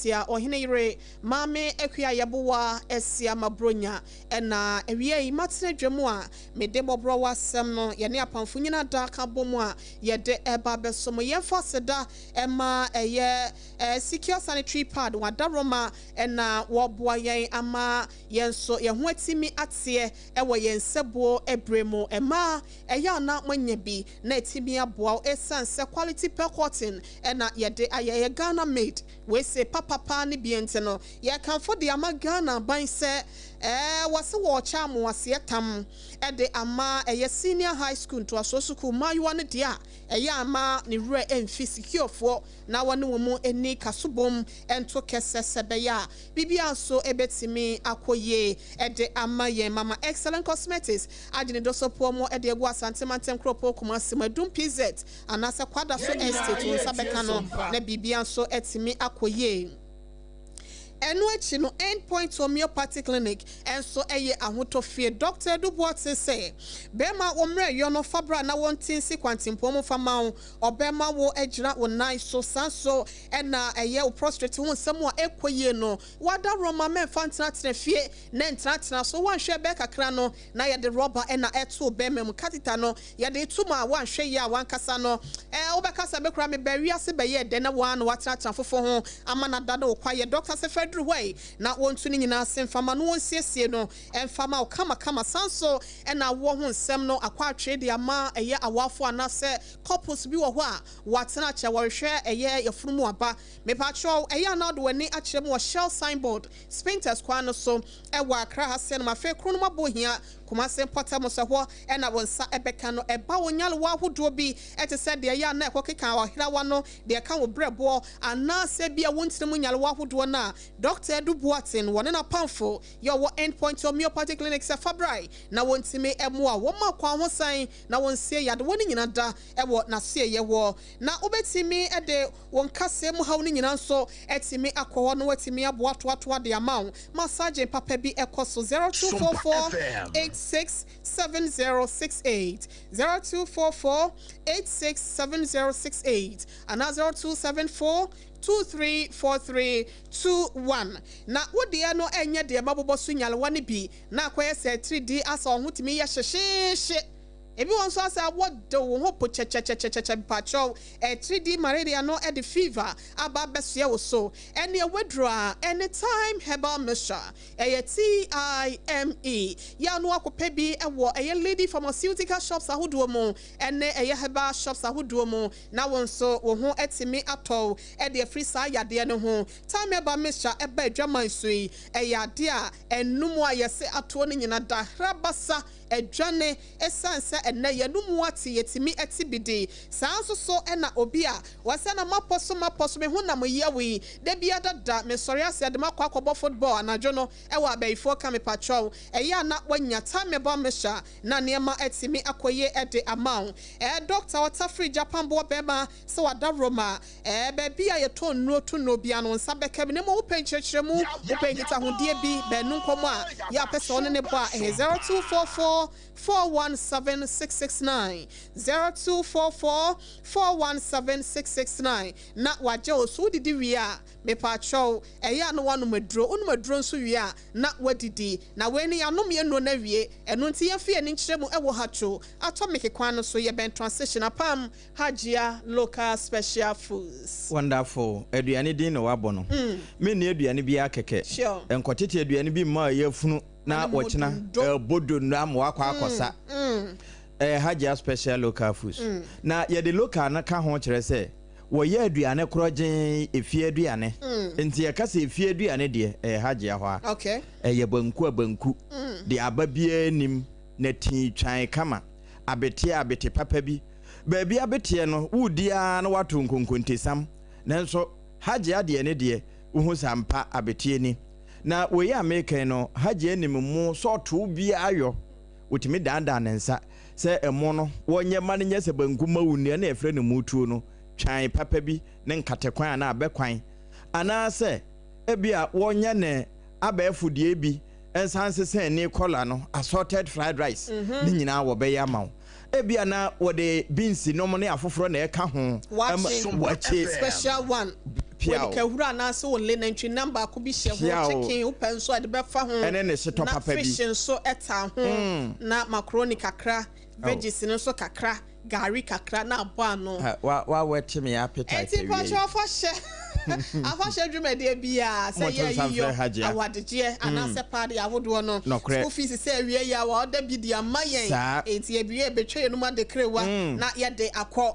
Akwatia Ɔhene Yere Maame Akua Yeboah Asiamah Bronya Ɛna awiei matena dwa mu a mede mmɔborɔwa asɛm no yɛne apamfo nyina da ka bɔ mu a yɛde ɛba abɛso mo. Yɛmfa aseda ɛma ɛyɛ Secure Sanitary Pad wɔn adaworoma ɛna wɔboa yɛn ama yɛn nso yɛn ho atumi ateɛ ɛwɔ yɛn nsabuo ɛberɛ mu. Ɛma ɛyɛ a na moanya bi na atumi aboa wo ɛsiane sɛ quality pure cotton ɛna yɛde ayɛ, ɛyɛ Ghana made. Wei se papapa ne bie nti no yɛkamfo de ama Ghana aban sɛ ɛɛ wɔse wɔɔkyɛ amoaseɛ tam de ama ɛyɛ senior high school ntoasoɔ sukuu mmaayewa no deɛ a ɛyɛ ama ne werɛ mfi securefoɔ na wɔne wɔn ani kasobom nto kɛsɛ sɛ ɛbɛyɛ a biribiara nso bɛtumi akɔ yie de ama yɛn. Mama Excellent Cosmetics agye ne dɔsɔpoɔ mu de agu Asante Mantam Kuropɔn Kumasi mu Adum PZ anaasɛ Kwadaso Estate wo nsa bɛka no na biribiara nso atumi akɔ yie. Ɛno akyi no, End Point Homeopathy Clinic nso yɛ ahotɔ fie. Dɔkta Adu Boateng sɛ, Bɛrima wo mmerɛyɔ no fa bra na wɔnte nsi kwantempɔn mu fa ma wo. Ɔbɛma wo agyina wo nan so. Saa nso na ɛyɛ wo prostrate ho nsɛm a ɛkɔ yie no. Wada rɔma mɛmfa ntenatena fie na ntenatena so. Woanhwɛ bɛyɛ kakra no na yɛde rɔba na ɛto wo bɛrima mu. Catheter no yɛde reto mu a woanhwɛ yie a w'ankasa no eh wobɛka sɛ me koraa mebaa wiase bɛyɛɛ dɛn na wo ara na woatenatena fofo ho ama no adane wo kwaeɛ. Doctor sɛ fa aduru hɔ yi na wɔntu ne nyinaa ase mfa ma no wɔnsiesie no mfa ma wo kama kama. Saa nso na awoɔ ho nsɛm no akɔ atwee de ama ɛyɛ awoafoɔ anaasɛ couples bi wɔ hɔ a wɔatena akyɛ wɔrehwɛ ɛyɛ yafunu mu aba. Mepakyɛw ɛyɛ a na wode w'ani akyerɛ mu wɔ Shell signboard Spintex kwan no so wɔ Accra ha sɛnom afei koro no mu abɔ Kumase mpɔtam sɛ hɔ na wo nsa bɛka no. Ɛba wo nyarewa ahodoɔ bi te sɛ deɛ ɛyɛ a na ɛkɔkeka ɔherawa no, deɛ ɛka wo berɛboɔ, anaasɛ ebia wo ntini mu nyarewa ahodoɔ no a, Dɔkta Adu Boateng, wɔne n'apamfo yɛ ɔwɔ End Point Homeopathy Clinic sɛ fa bra na wɔntumi mmoa wo. Wɔma akwahosan na wɔnsie yadewa no nyina da wɔ n'asoɛeɛ hɔ. Na wobɛtumi de Wo nkasɛɛ mu haw no nyinaa nso atumi akɔ hɔ na wɔatumi aboa atoatoa de ama wo. Massaging papa bi kɔ so 0244 86 7068, 0244 86 7068 anaa 0274 2343 21. Na wo deɛ no nyɛ deɛ mabobɔ so nyarewa no bi na akɔyɛ sɛ atiridii asa wo ho tumi yɛ hyehyeehye. Ebi wɔ nso asɛ awɔ de wo ho po kyɛkyɛkyɛkyɛkyɛ mpakyɛw atiridii malaria no de fever aba abɛsoɛ wo so ɛneɛ waduru a ɛne thyme herbal mixture ɛyɛ TIME yɛ ano akɔpɛ bi wɔ ɛyɛ leading pharmaceutical shops ahodoɔ mu ɛne ɛyɛ herbal shops ahodoɔ mu na wo nso wo ho atumi atɔ wo de afiri saa yadeɛ no ho. Thyme herbal mixture ɛba adwaman so yi ɛyɛ adeɛ a ɛnom a yɛse atoɔ no nyina da hrabasa adwane esiane sɛ ɛnnɛ yɛn mu ate yɛtumi te bi de. Saa ara nso so na obi a wɔsɛ na mapɔ so mapɔ so me ho nam yaw yi da biara da mesɔre ase de makɔ akɔbɔ football anadwo no wɔ abayifoɔ ka mepakyɛw ɛyɛ a na wanya time mebɔ mehyɛ na nneɛma atumi akɔ yie de ama wo. Ɛɛ doctor ɔtafiri Japan boɔ bɛɛma sɛ wada Roma ɛɛ baabi a yɛtɔn nnuro to nnuro biara no wo nsa bɛka bi na mmom wopɛ nkyerɛkyerɛmu wopɛ nkitahodie bi baanu nkɔmmɔ a yɛ a wopɛ sɛ wo ne no bɔ a ɛyɛ 0244 417 669 0244 417 669 na wagye wo so wodidi wie a mepaakyɛw ɛyɛ a na woanom aduro wonom aduro nso wie a na woadidi na wei no yɛanom yɛn nnuro no awie ɛno nti yɛmfa yɛn ani nkyerɛ mu ɛwɔ Hatcho Atomic kwan no so yɛbɛn transition apam Hajia local special foods. Wonderful, aduane din na wabɔ no. Me nni aduane biara kɛkɛ. Sure. Nkɔtete aduane bi mma yafunu na wɔkyena ɛbɔ donno ama wakɔ akɔsa. Ɛyɛ Hajia special local foods. Na yɛde local no ka ho kyerɛ sɛ wɔyɛ aduane korɔgyenn, efie aduane. Nti yɛka sɛ efie aduane deɛ, ɛyɛ Hajia hɔ a. Okay. Ɛyɛ banku a banku, deɛ aba biara nnim, na tii twan kama, abeteɛ a abete papa bi. Baabi abeteɛ no, woredi ara na woato nkonkontesam. Nanso Hajia deɛ ne deɛ, wohu sɛ ampa abeteɛ ni. Na wei a mereka yi no, Hajia nim mmo sɛ ɔtow biara yɔ. Ɔtumi daadaa ne nsa sɛ ɛmo no, wɔnyɛ mma no nyɛ sɛ banku mma wo nnua na yɛfrɛ no mutuo no, twan papa bi ne nkatekwan anaa abɛkwan. Anaasɛ ebia wɔnyɛ no abɛɛfo deɛ bi nsan nsesa ani kɔla no, assorted fried rice, ne nyinaa wɔbɛyɛ ama wo. Ebia na wɔde beans nom ne afoforɔ na ɛka ho. Wakye. Wakye. Special one. Piaw. Wode kahuru anaasɛ ole nantwi nam baako bi hyɛ ho, Piaw. chicken wopɛ nso a de bɛfa ho. Ɛne ne hyetɔ na papa bi. Fish nso ɛta ho, na macaroni kakra, veggies no nso kakra, gari kakra na abɔ ano. Ha, wa wa wɛte me appetite Enti awie. mpatwa afahyɛ dwumadie biara sɛ Moto yɛ nsa yiyɔ mfrɛ Hajia. awadegyeɛ anaasɛ paade ahodoɔ no, Nɔkorɛ. school fees sɛ awie yi a wɔda bi de ama yɛn. Saa. Enti ebie ebetwa yɛn mu adekrewa na yɛde akɔ.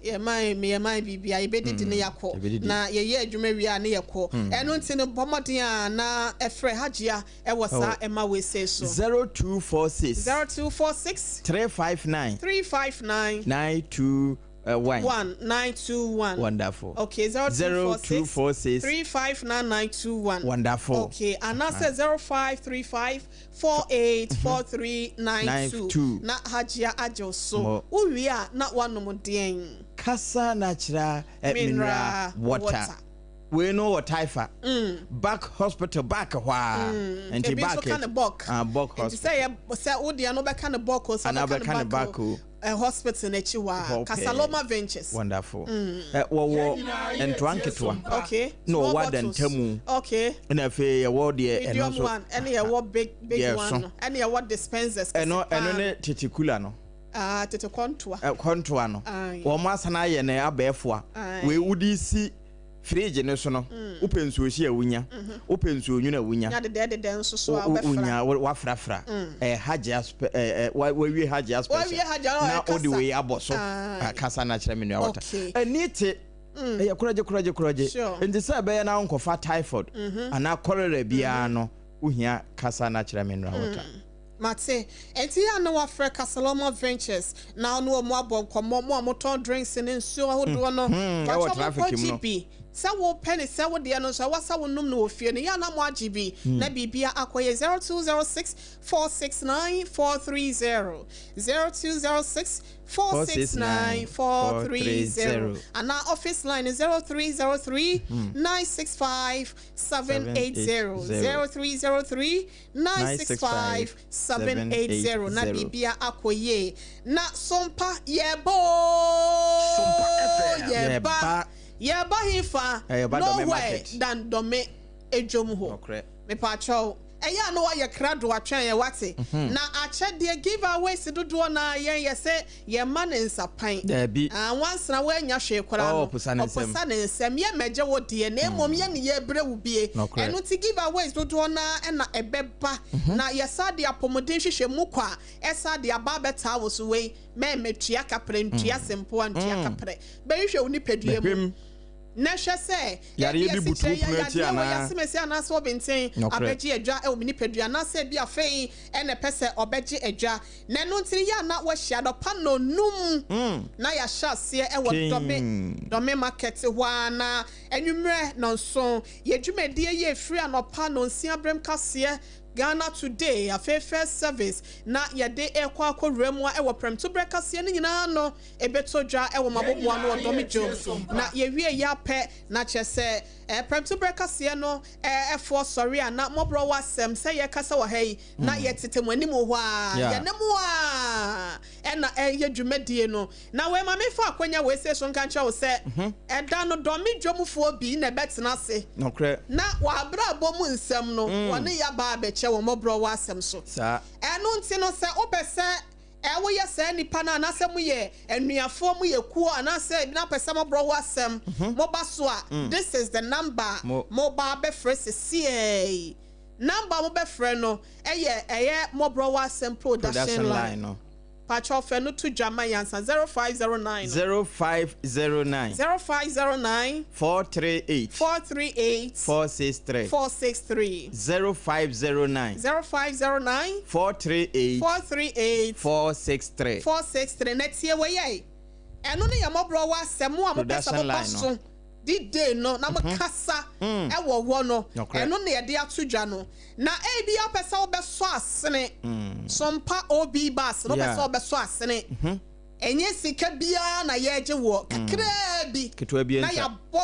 Yɛman yɛman biribia yɛbɛdidi ne yɛakɔ Yɛbɛdidi. na yɛyɛ adwuma wie a ne yɛkɔ. Ɛno nti no, bɔ mmɔden a na ɛfrɛ Hagyia ɛwɔ saa ɛma wei so. 0246 0246 359 359 921. 1921. Wonderful. Okay, 0246 0246 359921. Wonderful. Okay, anaasɛ 0535 484392 92. Na Hagyia agye wo so. Mo. Wowie a na woanom deɛn? Kasa Natural Mineral Water. Wei no wɔ Taifa back hospital back hɔ a nti Ebi nso back ka ne Bɔk. Ah, Bɔk Nti Hospital. sɛ yɛ sɛ wodeɛ no wobɛka ne Bɔk o, sɛ Anaa wobɛka wobɛka ne ne Bak Bak o, o. Hospital n'akyi hɔ a Hɔ pɛɛ. Casaloma Ventures. Wonderful. Wɔwɔ ntoa nketewa na Small wɔwɔ bottles. adantamu na afei yɛwɔ deɛ ɛno Medium nso one ɛne yɛwɔ big big Deɛ one so. no, ɛne yɛwɔ dispensers ɛno kɛse paa. Ɛno ne tete cooler no. Ah, tete kɔntoa. Kɔntoa no. Aye. Wɔn asan ayɛ no abɛɛfoa. Aye. Wei wode si fridge no so no, wopɛ nsuo hye a wonya, wopɛ nsuo nwunu a wonya. Nya dedɛɛdedɛ nso so a wobɛfra. Wonya wafrafra Hajia wawie Hajia special Wawie Hajia na na ɔyɛ wode kasa. wei abɔ so. Aye. Ah, Kasa Natural Mineral Water. Ɛni te ɛyɛ korɔgye korɔgye korɔgye. Nti sɛ ɛbɛyɛ na wonkɔfa typhoid anaa cholera biara no, wohia Kasa Natural Mineral Water. Mate. Enti yɛ a na wafrɛ Casaloma Ventures na ɔne wɔn abɔ nkɔmmɔ, mo a motɔn drinks ne nsuo ahodoɔ no. Ɛwɔ Wakyɛ mo traffic kɔgye mu no. bi. Sɛ wopɛ ne sɛ wodeɛ no nso, ɛwɔ sɛ wonom no wɔ fie no, yɛ a na mo agye bi na biribia akɔyɛ. 0206 469 430, 0206 469 430, anaa office line 0303 965 780, 0303 965 780, na biribia akɔ yie. Na Sompa yɛba o. Sompa FM. Yɛba. Yɛba. Yɛba hefa? Yɛba Dome Nowhere Market. than Dome edwom hɔ. Mepaakyɛw, ɛyɛ a na wayɛ krado atwɛn yɛ wate. Na akyɛdeɛ giveaways dodoɔ na yɛn yɛ sɛ yɛma ne nsapan. Daabi. Ah, wansena woanya hwee koraa no. Ɔposa ne nsam. Ɔposa ne nsam. Yɛ mɛgye wo deɛ na mmom yɛ ne yɛbrɛ wo bie. Nɔkorɛ. Ɛno nti giveaways dodoɔ na ɛna ɛbɛba na yɛsa de apɔmuden hwehwɛ mu kɔ a ɛsa de aba abɛtaa wo so. Wei mɛmɛtua kaprɛ ntua sempoa ntua kaprɛ bɛhwehwɛ wo nipadua mu Bɛhwɛm. Na hwɛ sɛ Yareɛ ebi bi butu asikyerɛ wo pono akyi yadeɛ wɔ anaa? yɛasemesi anaasɛ wɔbɛnten Nɔkorɛ. abɛgye adwa ɛwɔ me nipadua anaasɛ bi afei ɛna ɛpɛ sɛ ɔbɛgye adwa. Na ɛno nti yɛ a na wɔahyia dɔpa nonum na yɛahyɛ aseɛ ɛwɔ King. Dome Market hɔ a, na anwummerɛ nɔnson yɛ dwumadie yɛ efiri anɔpa nonsia berɛm kaseɛ Ghana Today, afei first service na yɛde ɛkɔ akɔwura mu a ɛwɔ prɛmtoberɛ kaseɛ no nyinaa no ɛbɛtɔ dwa ɛwɔ maboboa no wɔ Dɔme dwom. Na yɛwie yɛ apɛ na kyerɛ sɛ prɛmtoberɛ kaseɛ no ɛfoɔ sɔre a na mmɔborɔ wɔ asɛm sɛ yɛkasa wɔ ha yi na yɛtete mo anim hɔ a yɛne mu a ɛna ɛyɛ dwumadie no. Na wei ma mefa akwanya wei sɛ so nka nkyerɛ wo sɛ ɛda no Dɔme dwomfoɔ bi na ɛbɛtena ase na wɔabrabɔ mu nsɛm no wɔne yɛaba abɛkyɛ wɔ mmɔborɔ wɔ asɛm so. Ɛno nti no, sɛ wopɛ sɛ woyɛ saa nipa no anaasɛ moyɛ anuafoɔ, moyɛ kuo anaasɛ ebi na pɛ sɛ mmɔborɔ wɔ asɛm moba so a, this is the number. Moba bɛfrɛ sesiei. Number mobɛfrɛ no ɛyɛ mmɔborɔ wɔ asɛm production production line. Line no. Patwɛ ɔfɛ no to dwa ma yansa 0509. 0509 0509 438 438 463. 463. 0509 0509 438 438 463. 463. Na tie wɔ yɛ ɛno ne yɛ mmɔborɔ wɔ asɛm a mopɛ sɛ Production moba line no. so di day no na mokasa ɛwɔ hɔ no. Ɛno na yɛde ato dwa no. Na ebi apɛ sɛ wobɛsɔ asene Sompa OB bus no, wopɛ sɛ wobɛsɔ asene. Ɛnyɛ sika biara na yɛregye woɔ, kakraa bi Ketewa bi na nsa. yɛabɔ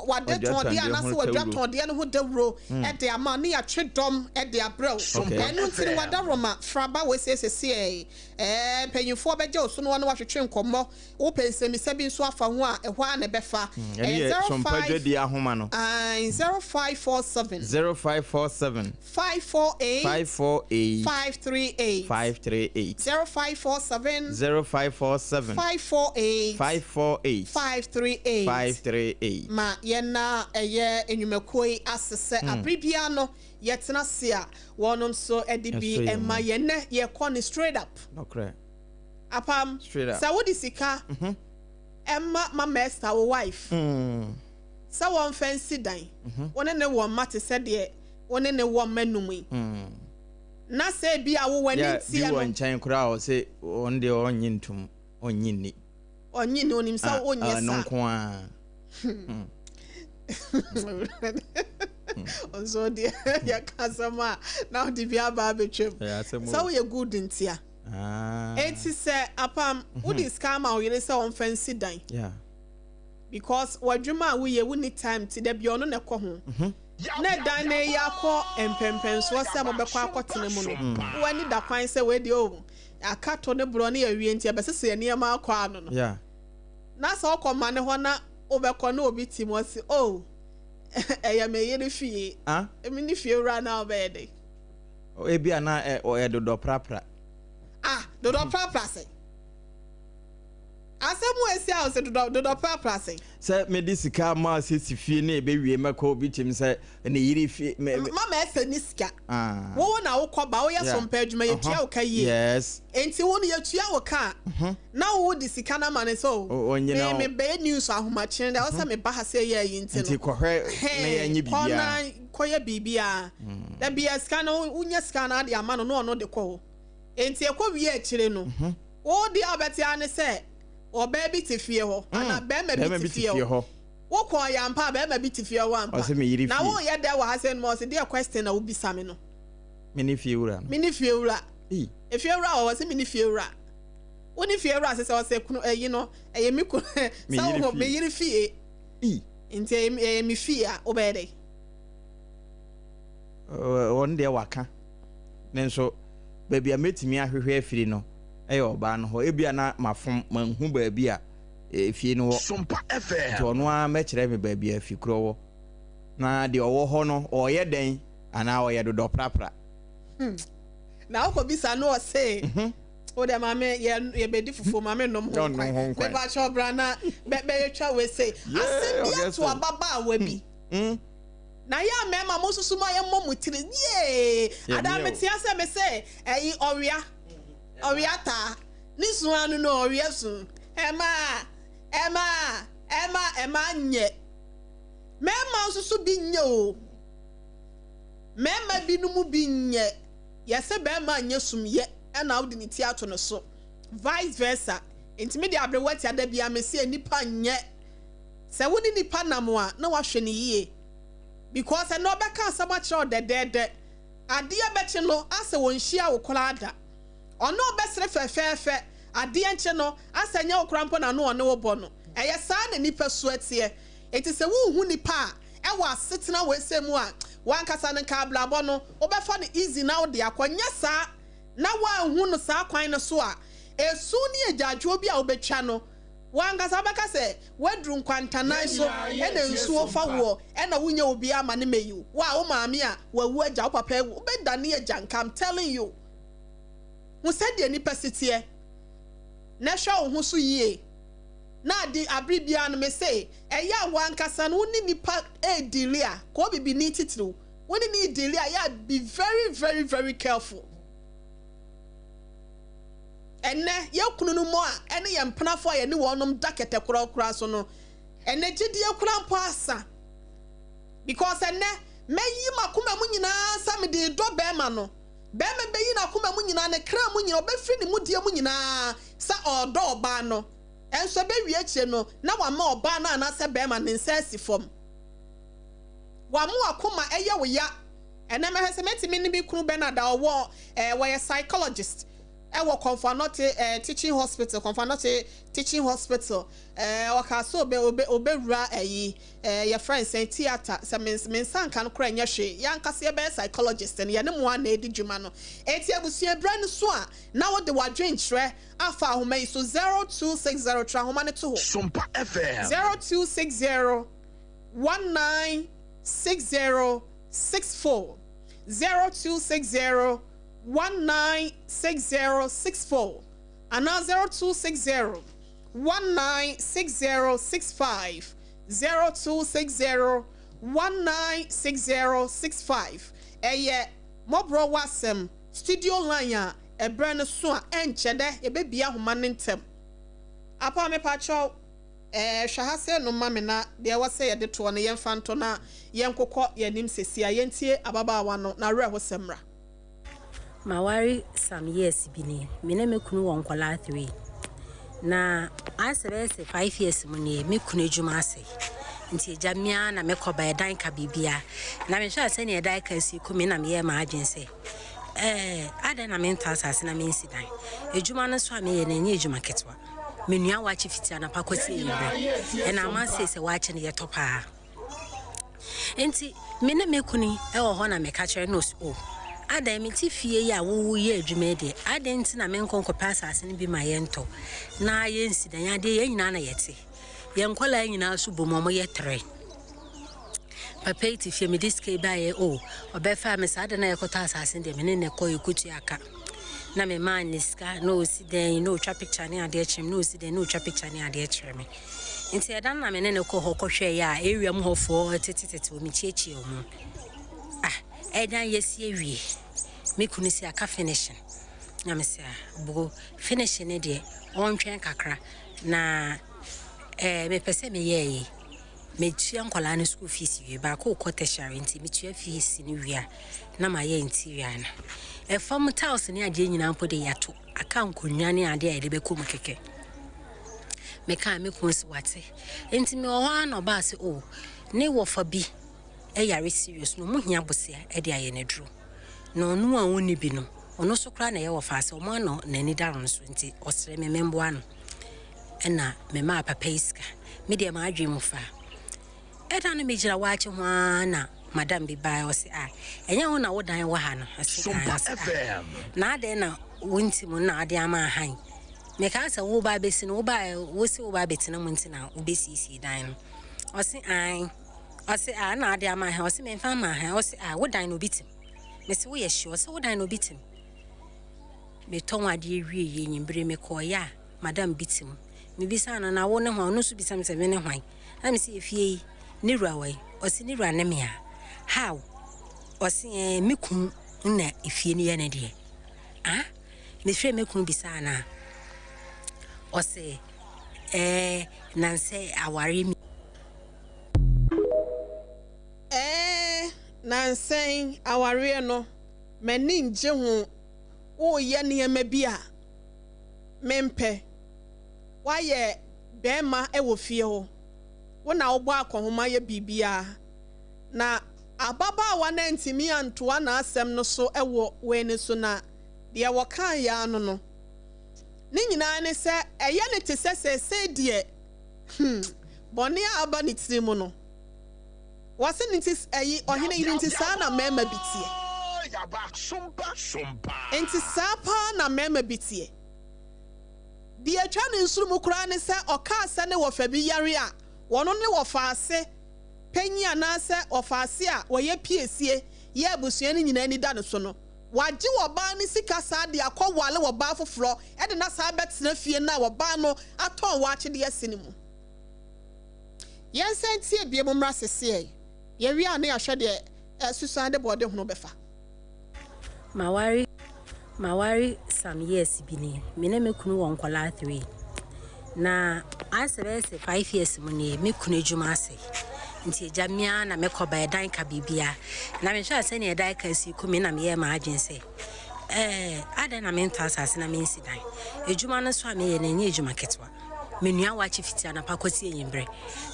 w'adetɔndeɛ W'adwatɔndeɛ ho anaasɛ dawuro. w'adwatɔndeɛ no ho dawuro de ama wo, ne yɛatwe dɔm de abrɛ wo. Ɛno nti no, w'adaworoma, fra ba wei seesei. Ɛɛ, mpanyimfoɔ bɛgye wo so na wɔne wo atwetwe nkɔmmɔ. Wopɛ nsɛmmisa bi nso afa ho a, ɛhɔ ara na ɛbɛfa. Ɛno Ɛyɛ yɛ 05 Sompa Dwadie ahoma no. Ae, 0547. 0547. 548. 548. 538. 538. 0547. 0547. 548. 548. 538. 538. Ma yɛnna ɛyɛ nnwumakuo yi ase sɛ abere biara no yɛtena ase a, wɔnom nso de bi Ɛsɔ yɛn ma mu. yɛn. Nnɛ yɛkɔ no straight up. Nokorɛ. Apam, Straight up. sɛ wode sika ɛma Mama Esther wo wife sɛ wɔmfa nsi dan, wo ne ne wɔ mma te sɛ deɛ wo ne ne wɔ mma num yi, na sɛ ebi a wo w'ani Yeah, bi nteɛ wɔ no. nkyɛn koraa a ɔse ɔno deɛ ɔnnye ntom, ɔnnye nni. Ɔnnye nni, onim sɛ Ah, wonyɛ ah, ɛno saa. nko ara. Nso deɛ yɛka asɛm a na wode bi aba abɛtwam. Ɛyɛ asɛm Sɛ o. woyɛ good ntia. Ah. Enti sɛ apam, wode sika ama wo yere sɛ ɔmfa nsi dan. Because w'adwuma a woyɛ wonni time nti da bi ɔno na ɛkɔ ho. Na dan no reyɛ akɔ mpɛnpɛnsoɔ sɛ mobɛkɔ akɔtena mu no, w'ani da kwan sɛ wei deɛ oh, aka to ne borɔ ne awie nti ɛbɛsesa yɛn nneɛma akɔ ano no. Na sɛ wokɔ ma ne hɔ na wobɛkɔ na obi te mu ɔse oh, ɛyɛ me yere fie. Ah? Me ne fie wura na wobɛyɛ dɛn? Ebi a na ɔyɛ dodɔ prapra. Ah, dodɔ prapra sɛn? Asɛm a esi a ɔsɛ dodɔ dodɔ prapra sɛn? Sɛ mede sika ama sɛ si fie na ebewie mɛkɔ obi kyim sɛ ne yere fie. Me, me. Mama ɛsɛ ne sika. Ah. Wo wo na wokɔ ba woyɛ Yeah. so mpɛ adwuma yɛtua wo ka yie. Yes. Enti wo no yɛtua wo ka a na wo de sika no ama no sɛ o O- ɔnyina me o. me bɛyɛ news ahomakye dɛ ɔsɛ me ba ha sɛ yɛ ayi nti Nti no. kɔhwɛ na yɛnyɛ Hɛn, kɔ biribiara. na kɔyɛ biribiara. Da bia sika no wonya sika no ade ama no na ɔno de kɔ hɔ. Enti ɛkɔ wie akyire no, wo deɛ a wobɛte ara ne sɛ ɔbaa bi te fie hɔ anaa barima bi Barima te fie hɔ. Wokɔɔ yɛ ampa a barima bi te fie hɔ ampa. Ɔse me yere Na fie. woyɛ dɛ wɔ ha sɛ no ɔse deɛ question na wobisa me no. Me ne fie wura no. Me ne fie wura. Ei. Efie wura wɔ hɔ sɛ me ne fie wura. Wo ne fie wura sɛ sɛ ɔsɛ kunu ɛyi no ɛyɛ me kunu Me sɛ yere wo fie. me yere fie. Ei. Nti ɛyɛ me fie a wobɛyɛ dɛ. Ɔno deɛ waka. Nanso baabi a mɛtumi ahwehwɛ afiri no yɛ ɔbaa no hɔ. Ebia na mafom, manhu baabi a efie no wɔ. Sompa Nti FM. ɔno ara mɛkyerɛ me baabi a fi korɔ wɔ. Na deɛ ɔwɔ hɔ no, ɔreyɛ dɛn anaa ɔyɛ dodɔprapra? Na wokɔbisa no ɔse, wo deɛ maame yɛ yɛbɛdi fufuo maame nnom ho Na ɔnnom nkwan. ho nkwan. Mepakyɛw bra na bɛ bɛyɛtwa wei sei. Yee, Asɛm bi ato Augustine. ababaawa bi. Na yɛ a mmarima mo nso so ma yɛmmɔ mo tiri yee Yɛ adaa mia o. metea sɛ me sɛ ɛyi ɔwea ɔwea taa ne su ano no ɔwea su ɛma ɛma ɛma ɛma nyɛ mmarima nso so bi nyɛ o mmarima binom bi nyɛ yɛsɛ barima nyɛ sum yɛ ɛna wode ne ti ato ne so vice versa nti me de aberewa tia da bia me sɛ nipa nyɛ. Sɛ wo ne nipa nam a na wahwɛ no yie because ɛnɛ ɔbɛka asɛm akyerɛ wo dɛdɛɛdɛ adeɛ bɛkye no asɛ ɔnhyia wo koraa da ɔne wo bɛsere fɛfɛɛfɛ adeɛ nkye no asɛ ɛnyɛ wo koraa mpo na na ɔne wo bɔ no ɛyɛ saa na nipa su ɛteɛ nti sɛ wonhu nipa a ɛwɔ asetena wei sɛ mu a wankasa no nka abrabɔ no wobɛfa no easy na wode akɔ nyɛ saa na woanhu no saa kwan no so a esu ne agyaadwoɔ bi a wobɛtwa no W'ankasa wobɛka sɛ woaduru nkwantanan so na nsuo fa woɔ na wonnya obiara ma no mmɛyi wo. Wo a wo maame a wawu agya, wo papa awu, wobɛdane agyanka, I'm telling you. Hu sɛdeɛ nnipa si teɛ na hwɛ wo ho so yie. Na ade abere biara no mese ɛyɛ a w'ankasa no wo ne nnipa redili a, kɔɔ bibini titiriw, wo ne no redili a yɛ a be very very very careful. Ɛnnɛ, yɛn kununom a ɛne yɛn mpenafo a yɛne wɔnom da kɛtɛ korɔ koraa so no, ɛnnɛ gyidie koraa mpo asa. Because ɛnnɛ, mɛyi m'akoma mu nyinaa sɛ mede redɔ bɛrima no. Bɛrima bɛyi n'akoma mu nyinaa, ne kra mu nyinaa, ɔbɛfiri ne mudie mu nyinaa sɛ ɔredɔ ɔbaa no. Ɛnso ɛbɛwie akyire no, na wama ɔbaa no anaasɛ bɛrima no ne nsa asi fam. Wama w'akoma ɛyɛ wo ya. Ɛnnɛ mɛhwɛ sɛ mɛtumi ne me kunu Bernard a ɔwɔ, ɛɛ, wɔyɛ psychologist. Ɛwɔ Komfo Anokye eh, Teaching Hospital, Komfo Anokye Teaching Hospital. Eh, ɔkaa sɛ obe, obe, obewura ayi, eh, yɛfrɛ no sɛn, theatre. Sɛ me, me nsa nka no koraa ɛnyɛ hwee. Yɛn ankasa yɛbɛyɛ psychologist no, yɛne mo ara na ɛredi dwuma no. Enti abusua, berɛ no so a, na wode w'adwenkyerɛ afa ahoma yi so, 0260, twerɛ ahoma no to hɔ. Sompa FM. 0260 1960 64, 0260 196064 anaa 0260 196065, 0260 196065. Ɛyɛ Mmɔborɔ W'asɛm studio line a ɛberɛ no so a ɛnkyɛ dɛ yɛbɛbue ahoma no ntɛm. Apa mepakyɛw ɛɛ hwɛ ha sei no ma me na deɛ ɛwɔ sɛ yɛde toɔ no yɛmfa nto na yɛnkokɔ yɛn anim sesia yɛntie ababaawa no n'awerɛhosɛm mmra. Maware some years bi ni. Me ne me kunu wɔ nkwadaa three. Na ayɛ sɛ bɛyɛ sɛ five years mu nie, me kunu adwuma asɛe. Nti agya me ara na mekɔ ba ɛdan ka biribiara. Na mehwɛ a sɛnea ɛdan ka si kɔ me na meyɛɛ m'adwene sɛ ɛɛ adɛn na mentɔ asase na mensi dan. Adwuma no nso a meyɛ no ɛnyɛ adwuma ketewa. Menua wakye fiti anapa kɔsi anwummerɛ. Ɛna ama sei sɛ wakye no yɛtɔ paa. Enti me ne me kunu wɔ hɔ na meka kyerɛ no ɔse oh adɛn mete fie yi a woyɛ adwuma yi deɛ adɛn nti na menkɔ nkɔpɛ asase no bi ma yɛntɔ na yɛnsi dan adeɛ yɛn nyinaa na yɛte yɛn nkɔlaa nyinaa so bom ɔmo yɛ tere papa yi te fie mede sika yi baeɛ oh ɔbɛfa me saa de na yɛkɔtɔ asase no deɛ me ne ne kɔ yɛkɔtua aka na me maa ne sika na ɔsi dan na ɔtwa picture ne adeɛ kyerɛ me na ɔsi dan na ɔtwa picture ne adeɛ kyerɛ me Nti ɛda no na me ne no kɔɔ hɔ kɔhwɛeɛ a area mu hɔfoɔ tetetete wɔ mekyiakyia wɔn. Ah, ɛdan yɛsi awie. Me kunu si aka finishing. Na me sɛ ah, bugo finishing ne deɛ ɔntwɛn kakra na eh, mepɛ sɛ meyɛ yi. Metua nkwadaa no school fees wie. Baako kɔ tertiary nti metua fees no wie a na mayɛ interior no. Ɛfam tiles ne adeɛ nyinaa mpo de yɛato. Aka nkonnwa ne adeɛ a yɛde bɛkɔ mu kɛkɛ. Mekaa me kunu se wate. Nti mewɔ hɔ ara na ɔbaa se oh ne wɔfa bi yare serious na ɔmo hia bosea de ayɛ n'aduro. Na ɔno a ɔnni bi no, ɔno so koraa na ɛyɛ wɔfa ase, ɔmo ano n'ani da no so nti ɔsrɛ me memboa no. Ɛna memaa papa yi sika. Me deɛ m'adwene mu faa. Ɛda no megyina waakye ho ara na madam bi baeɛ ɔse ah ɛnyɛ wo na wo dan wɔ ha no? Mese aane. Sompa Ɔse ah FM. na adɛn na wonti mu na ade ama ahan? Mekaa sɛ woreba abɛsi no wobaeɛ wose woba abɛtena mu nti na wobɛsiesie dan no. Ɔse aane. Ɔse ah na ade ama ahan? Ɔse memfa mma ahan. Ɔse ah wo dan no obi te mu? Mese woyɛ sure sɛ wo dan no obi te mu? Metɔn adeɛ wieeɛ anwummere mekɔeɛ a madam bi te mu. Mebisaa no na wo ne hwan? Ɔno nso bisa me sɛ me ne hwan? Na mese efie yi ne wura wɔ he? Ɔse ne wura ne me a. How? Ɔse ɛɛ me kunu na efie no yɛ ne deɛ. Ah? Mefrɛ me kunu bisaa no a, ɔse ɛɛ nansɛ awareɛ mi. Ɛɛ nansɛn awareɛ no m'ani ngye ho, woyɛ nneɛma bi a mempɛ, woayɛ barima wɔ fie hɔ, wo na wobɔ akɔnhoma yɛ biribiara. Na ababaawa no antumi antoa n'asɛm no so wɔ wei no so, na deɛ wɔkaeɛ ara no no, ne nyinaa ne sɛ ɛyɛ no te sɛ seesei deɛ, hmm, bɔne a aba ne tiri mu no, wɔse ne nti, ɛyi, ɔhene yere nti saa na mmarima bi teɛ. Nti saa paa na mmarima bi teɛ. Deɛ atwa ne nsono mu koraa ne sɛ ɔkaa sɛ ne wɔfa bi yare a, wɔno ne wɔfaase panyin anaasɛ wɔfaase a wɔyɛ piesie yɛ abusua no nyinaa ani da no so no, wagye wɔbaa no sika saa de akɔ ware wɔbaa foforɔ de no asan abɛtena fie no a wɔbaa no atɔn waakye de asi no mu. Yɛnsan ntie biom mmra seseɛ yɛwie a na yɛahwɛ deɛ Susan de bɔɔdehono bɛfa. Maware maware some years bi ni. Me ne me kunu wɔ nkwadaa three. Na ayɛ sɛ bɛyɛ sɛ five years mu nie, me kunu adwuma asɛe. Nti agya me ara na mekɔ ba ɛdan ka biribiara. Na mehwɛ a sɛnea ɛdan ka si kɔ me na meyɛɛ m'adwene sɛ ɛɛ adɛn na mentɔ asase na mensi dan. Adwuma no nso a meyɛ no ɛnyɛ adwuma ketewa. Menua wakye fiti anapa kɔsi anwummerɛ.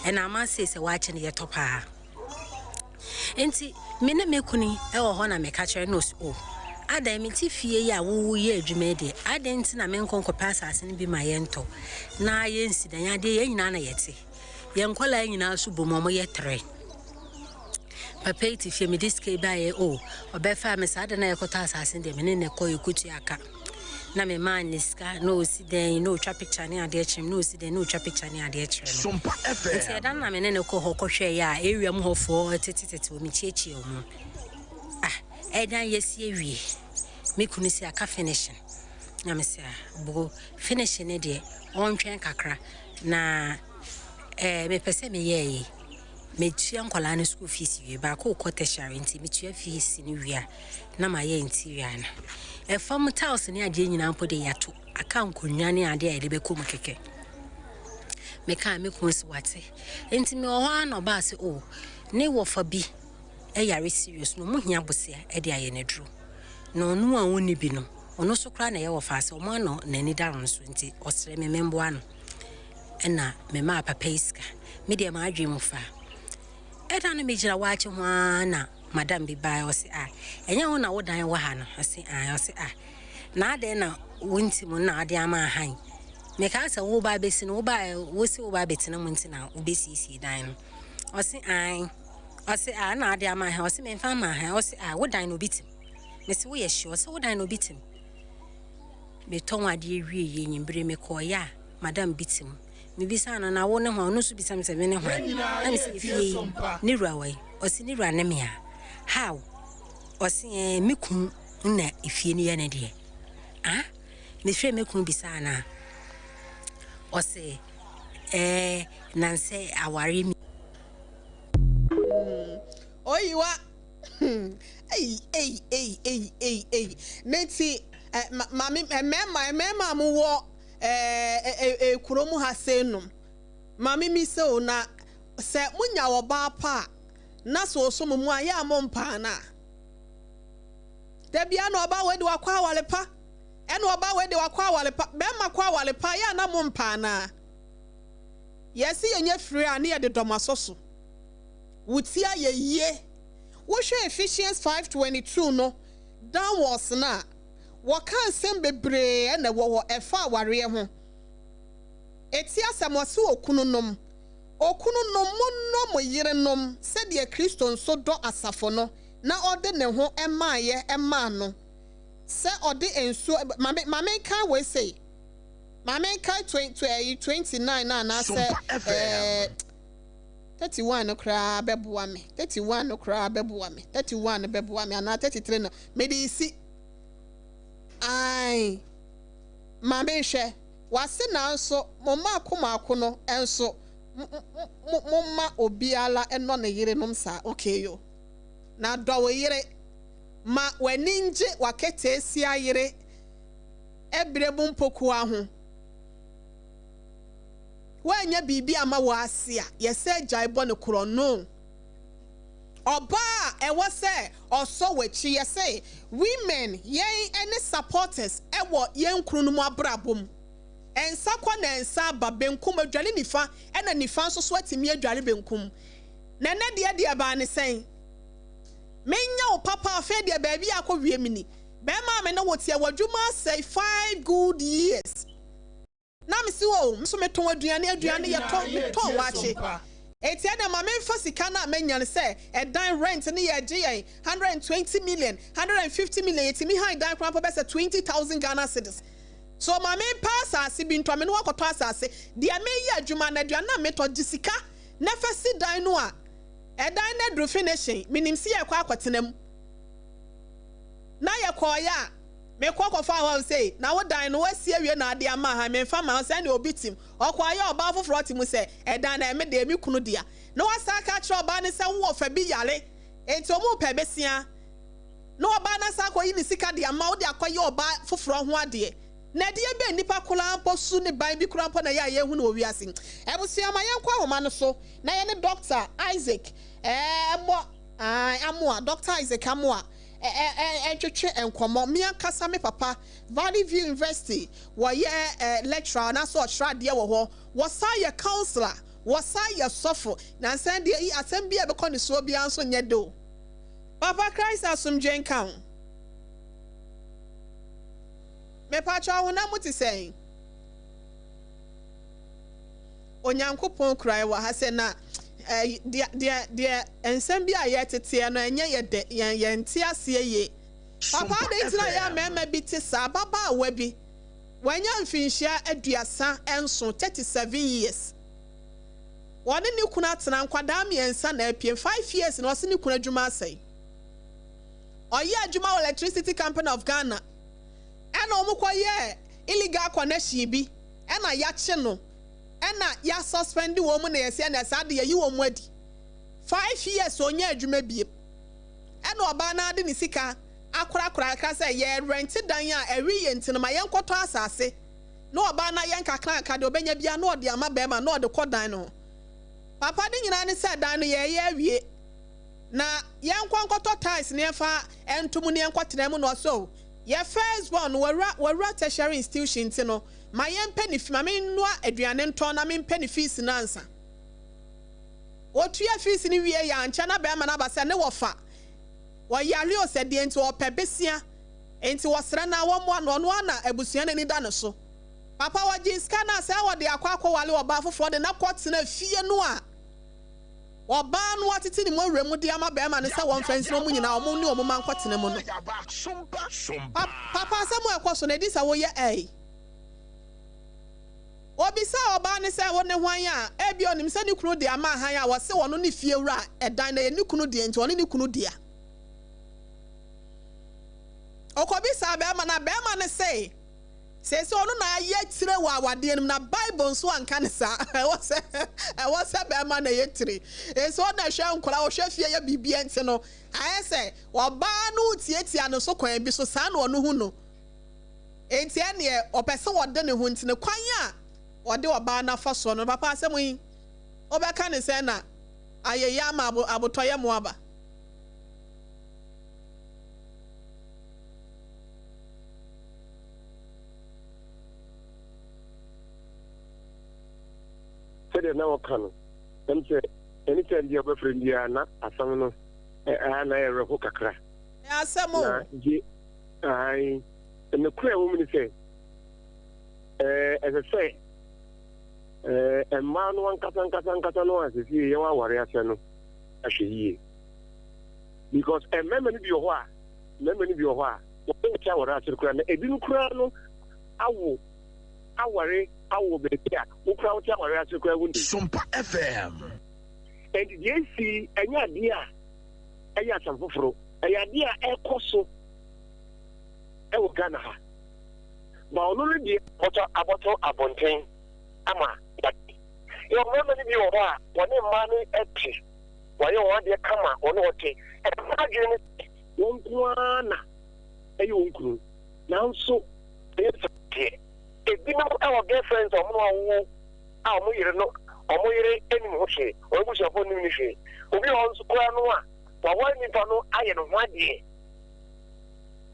Ɛna ama sei sɛ wakye no yɛtɔ paa. Enti me ne me kunu wɔ hɔ na meka kyerɛ no ɔse oh, Adɛn, mete fie yi a woreyɛ adwuma yi deɛ, adɛn nti na menkɔ nkɔpɛ asase no bi ma yɛntɔ na yɛnsi dan? Adeɛ yɛn nyinaa na yɛte. Yɛn nkwadaa nyinaa nso bom, wɔyɛ trɛ. Papa yi te fie, mede sika yi baeɛ, o, oh, ɔbɛfaa me saa da no a yɛkɔtɔ asase no deɛ, me ne no kɔ yɛkɔtua ka. Na memaa ne sika na ɔsi dan na ɔtwa picture ne adeɛ kyerɛ me, na ɔsi dan na ɔtwa picture ne adeɛ kyerɛ me. Nti ɛda no na me ne no kɔ hɔ kɔhwɛeɛ a, area mu hɔfoɔ tetetete wɔ mekyiakyia wɔn. Ah, ɛdan yɛsi awie. Me kunu si aka finishing. Na me sɛ, ah, bo, finishing ne deɛ, ɔntwɛn kakra. Na eh, mepɛ sɛ meyɛ yi. Metua nkwadaa no school fees wie. Baako kɔ tertiary nti metua fees no wie a, na mayɛ interior no. Ɛfam tiles ne adeɛ nyinaa mpo de yɛato. Aka nkonnwa ne adeɛ a yɛde bɛkɔ mu kɛkɛ. Mekaa me kunu sɛ wate. Nti mewɔ hɔ ara na ɔbaa sɛ, oh, ne wɔfa bi yare serious na ɔmo hia bosea de ayɛ no aduro. Na ɔno a ɔnni bi no, ɔno nso koraa na ɛyɛ wɔfa sɛ ɔmo ano n'ani da no so nti ɔsrɛ me memboa no. Ɛna memaa papa yi sika. Me deɛ m'adwene mu fa. Ɛda no megyina waakye ho ara na madam bi baeɛ ɔse ah ɛnyɛ wo na wo dan wɔ ha no? Ɔse ae. Ɔse ah na adɛn na wo nti mu na ade ama ahan? Mekaa sɛ wo ba abɛsi no wo ba wo se wo ba abɛtena mu nti na wobɛsiesie dan no. Ɔse ae. Ɔse ah na ade ama ahan? Ɔse memfa mma ahan. Ɔse ah wo dan no obi te mu. Mese woyɛ sure? Ɔse wo dan no obi te mu. Metɔn adeɛ wieeɛ nyimbere mekɔɔeɛ a madam bi te mu. Mebisaa no na wo ne hwan? Ɔno nso bisa me sɛ me ne hwan? Na mese efie yi ne wura wɔ he? Ɔse ne wura ne me a. How? Ɔse ɛɛ me kunu na efie no yɛ ne deɛ. Ah? Mefrɛɛ me kunu bisaa no a, ɔse ɛɛ nansɛ awareɛ mi. Oyiwa ei ei ei ei ei ei ne nti eh, maame mmarima mmarima a mowɔ eh, eh, kuro mu ha sei nom maame mi sɛ o na sɛ monya ɔbaa pa a na sɛ ɔsɔ mo mu a yɛ a mo mpaa no a da bia na ɔbaa wei de wakɔ awale pa ɛna ɔbaa wei de wakɔ awale pa bɛrima kɔ awale pa yɛ a na mo mpaa no a yɛse yɛnyɛ firi a ne yɛde dɔm asɔ so. Wo ti ayɛ yie. Wohwɛ Ephesians 5:22 no downwards no a, wɔka nsɛm bebree na ɛwɔ hɔ ɛfa awareɛ ho. Ɛti asɛm ɔse okununom, okununom monnɔ mo yerenom sɛdeɛ Kristo nso dɔ asafo no na ɔde ne ho maeɛ maa no sɛ ɔde nsuo, ma me ma menkan wei sei, ma menkan 29 no anaasɛ ɛɛ. 31 no koraa bɛboa me, 31 no koraa bɛboa me, 31 no bɛboa me anaa 33 no, mede resi. Ae, ma menhwɛ. Wase nanso mo mmaako mmaako no nso, mo, momma obiara nnɔ ne yerenom saa. Okay yo. Na dɔ wo yere. Ma w'ani ngye w'aketeesia yere ɛberɛ mu mpokuwa ho. Woannya biribi amma w'ase a, yɛsɛ gyae bɔ no korɔno. Ɔbaa a ɛwɔ sɛ ɔsɔ w'akyi, yɛse women yɛn ne supporters wɔ yɛn kunu nom abrabɔ mu. Nsa kɔ na nsa aba, benkum adware nifa ɛna nifa nso so atumi adware benkum. Na ɛnɛ deɛ deɛ ɛbaa ne sɛn? Menyɛ wo papa afei deɛ baabi a akɔ wie me ni. Bɛɛma a me ne wo teɛ w'adwuma asɛe 5 good years. Na mese o, me nso metɔn aduane, aduane yɛtɔ, metɔn waakye. Enti ɛnna ma memfa sika no a manya no sɛ ɛdan rent no yɛgye yɛn 120 million, 150 million, yɛtumi han dan koraa mpo bɛsɛ 20,000 Ghana cedis. So ma mempɛ asase bi ntɔ, me ne wo akɔtɔ asase. Deɛ meyɛ adwuma no, aduane no a metɔ, gye sika na fa si dan no a, ɛdan no aduru finishing, menim sɛ yɛrekɔ akɔtena mu. Na yɛkɔeɛ a, Mekɔ kɔfaa hɔ sei, na wo dan no woasi awie na ade ama han, memfa mma wo sɛ ɛne obi te mu. Ɔkɔeɛ a ɔbaa foforɔ te mu sɛ, ɛdan no ɛyɛ me dea, me kunu dea. Na wasan aka akyerɛ ɔbaa no sɛ wowɔ fa bi yare, enti wɔn repɛ besia. Na ɔbaa no asan akɔyi ne sika de ama wo de akɔyɛ ɔbaa foforɔ ho adeɛ. Na ɛdeɛ bɛn nnipa koraa mpo su ne ban bi koraa mpo na ɛyɛ a yɛhu no wɔ wiase. Abusua ma yɛnkɔ ahoma no so na yɛne Dɔkta Isaac mmɔ Amoah, Dɔkta Isaac Amoah. ntwetwe nkɔmmɔ. Me ankasa me papa, Valley View University, wɔyɛ lecturer anaasɛ ɔkyerɛ adeɛ wɔ hɔ. Wɔsan yɛ counsellor, wɔsan yɛ sɔfo. Nansa deɛ yi asɛm bi a ɛbɛkɔ ne soɔ biara nso nyɛ de o. Papa Christ asomdwoe nka wo. Mepakyɛw honam mu te sɛn? Onyankopɔn kura yɛ wɔ ha sɛ na deɛ deɛ deɛ nsɛm bi a yɛteteɛ no ɛnyɛ yɛ dɛ yɛn yɛn nte aseɛ yie. Papa adɛn nti na yɛ mmarima bi te saa ababaawa bi wanya mfinhyia 37, 37 years. Wɔne ne kunu atena nkwadaa mmiɛnsa na apue 5 years na ɔse ne kunu adwuma asɛe. Ɔyɛ adwuma wɔ Electricity Company of Ghana ɛna wɔn kɔ yɛɛ illegal connection bi ɛna yakye no ɛna ya suspend wɔn mu na yɛsɛ ɛna saa de yɛyi wɔn mu adi 5 years ɔnyɛ adwuma biem ɛna ɔbaa no ade ne sika akorakora akra sɛ yɛ rent dan a ɛwe yɛ nti no ma yɛnkɔtɔ asase na ɔbaa no ayɛ nkakrankra deɛ ɔbɛnya bia na ɔde ama bɛrima na ɔde kɔ dan no ho. Papa ne nyinaa ne sɛ dan no yɛyɛ awie na yɛnkɔ nkɔtɔ tiles na yɛmfa nto mu na yɛnkɔtena mu na ɔsɛ o yɛ first born no wawura wawura tertiary institution nti no ma yɛmpɛ ne fi ma mennoa aduane ntɔn na mempɛ ne fees no ansa. Otua fees no wie yɛ ankyɛ na bɛrima no aba sɛ ne wɔfa wɔyare o sɛ deɛ nti ɔpɛ besia nti wɔsrɛ na wɔmmoa no ɔno ara na abusua no ani da ne so. Papa wɔgye sika no a sɛ wɔde akɔ akɔwale ɔbaa foforɔ de na kɔtena fie no a ɔbaa no atete ne mu awura mu de ama bɛrima no sɛ wɔmfa nsina wɔn nyinaa wɔn ne wɔn mma nkɔtena mu no. Papa asɛm a ɛkɔ so no ɛdi sɛ woyɛ ɛyi. Obisaa ɔbaa no sɛ wo ne hwan a ebia ɔnim sɛ ne kunu de ama hann a wɔse ɔno ne fiewura a ɛdan no ɛyɛ ne kunu deɛ nti ɔne ne kunu dea. Ɔkɔbisaa bɛrima no a bɛrima no se seesei ɔno na ayɛ tire wɔ awadeɛ no mu na Bible nso anka ne saa. Ɛwɔ sɛ ɛwɔ sɛ bɛrima na ɛyɛ tire. Esi ɔno na ɛhwɛ nkwadaa ɔhwɛ fie yɛ biribiara nti no ayɛ sɛ ɔbaa no tiatia ne so kwan bi so saa na ɔno hu no. Enti ɛneɛ ɔpɛ sɛ ɔde ne ho nti no kwan a ɔde ɔbaa no afa soɔ no papa asɛm yi wobɛka ne sɛn na ayɛyie ama abo abotɔyɛ mo aba. Sɛdeɛ na ɔka no, ɛm sɛ anytime biara ɔbɛfrɛ me biara na asɛm no ɛɛ na ayɛ werɛho kakra. Ɛyɛ asɛm o. Na gye ae. Nokorɛ a ɛwɔ mu ne sɛ, ɛɛ ɛsɛ sɛ ɛɛ mmaa no ankasa ankasa ankasa no a sɛsie yɛwɔ aware asɛ no ahwɛ yie. Because mmarima no bi wɔ hɔ a, mmarima no bi wɔ hɔ a, wɔn nkyɛ aware ase koraa na ebinom koraa no awo aware awo baabi a wo koraa wote aware ase koraa wo nim. Sompa FM. Ɛnti deɛ esi ɛnyɛ adeɛ a ɛyɛ asɛm foforo, ɛyɛ adeɛ a ɛkɔ so ɛwɔ Ghana ha. Ba ɔno no deɛ. Bɔtɔ abɔto abɔnten ama yɛate. Yɛwɔ mmarima no bi wɔ hɔ a wɔne mmaa no te, wɔayɛ wɔn adeɛ kama, wɔne wɔn te. Mmaa adwene ne sɛ wɔn nko ara na ɛyɛ wɔn kunu, nanso ɛnyɛ saa deɛ. Ebinom wɔ girlfriends a wɔne wɔn awowo a wɔn yere no, wɔn yere nnim ho hwee, wɔn abusuafoɔ nnim no hwee. Obi wɔ hɔ nso koraa no a, waware nipa no ayɛ ne ho adeɛ,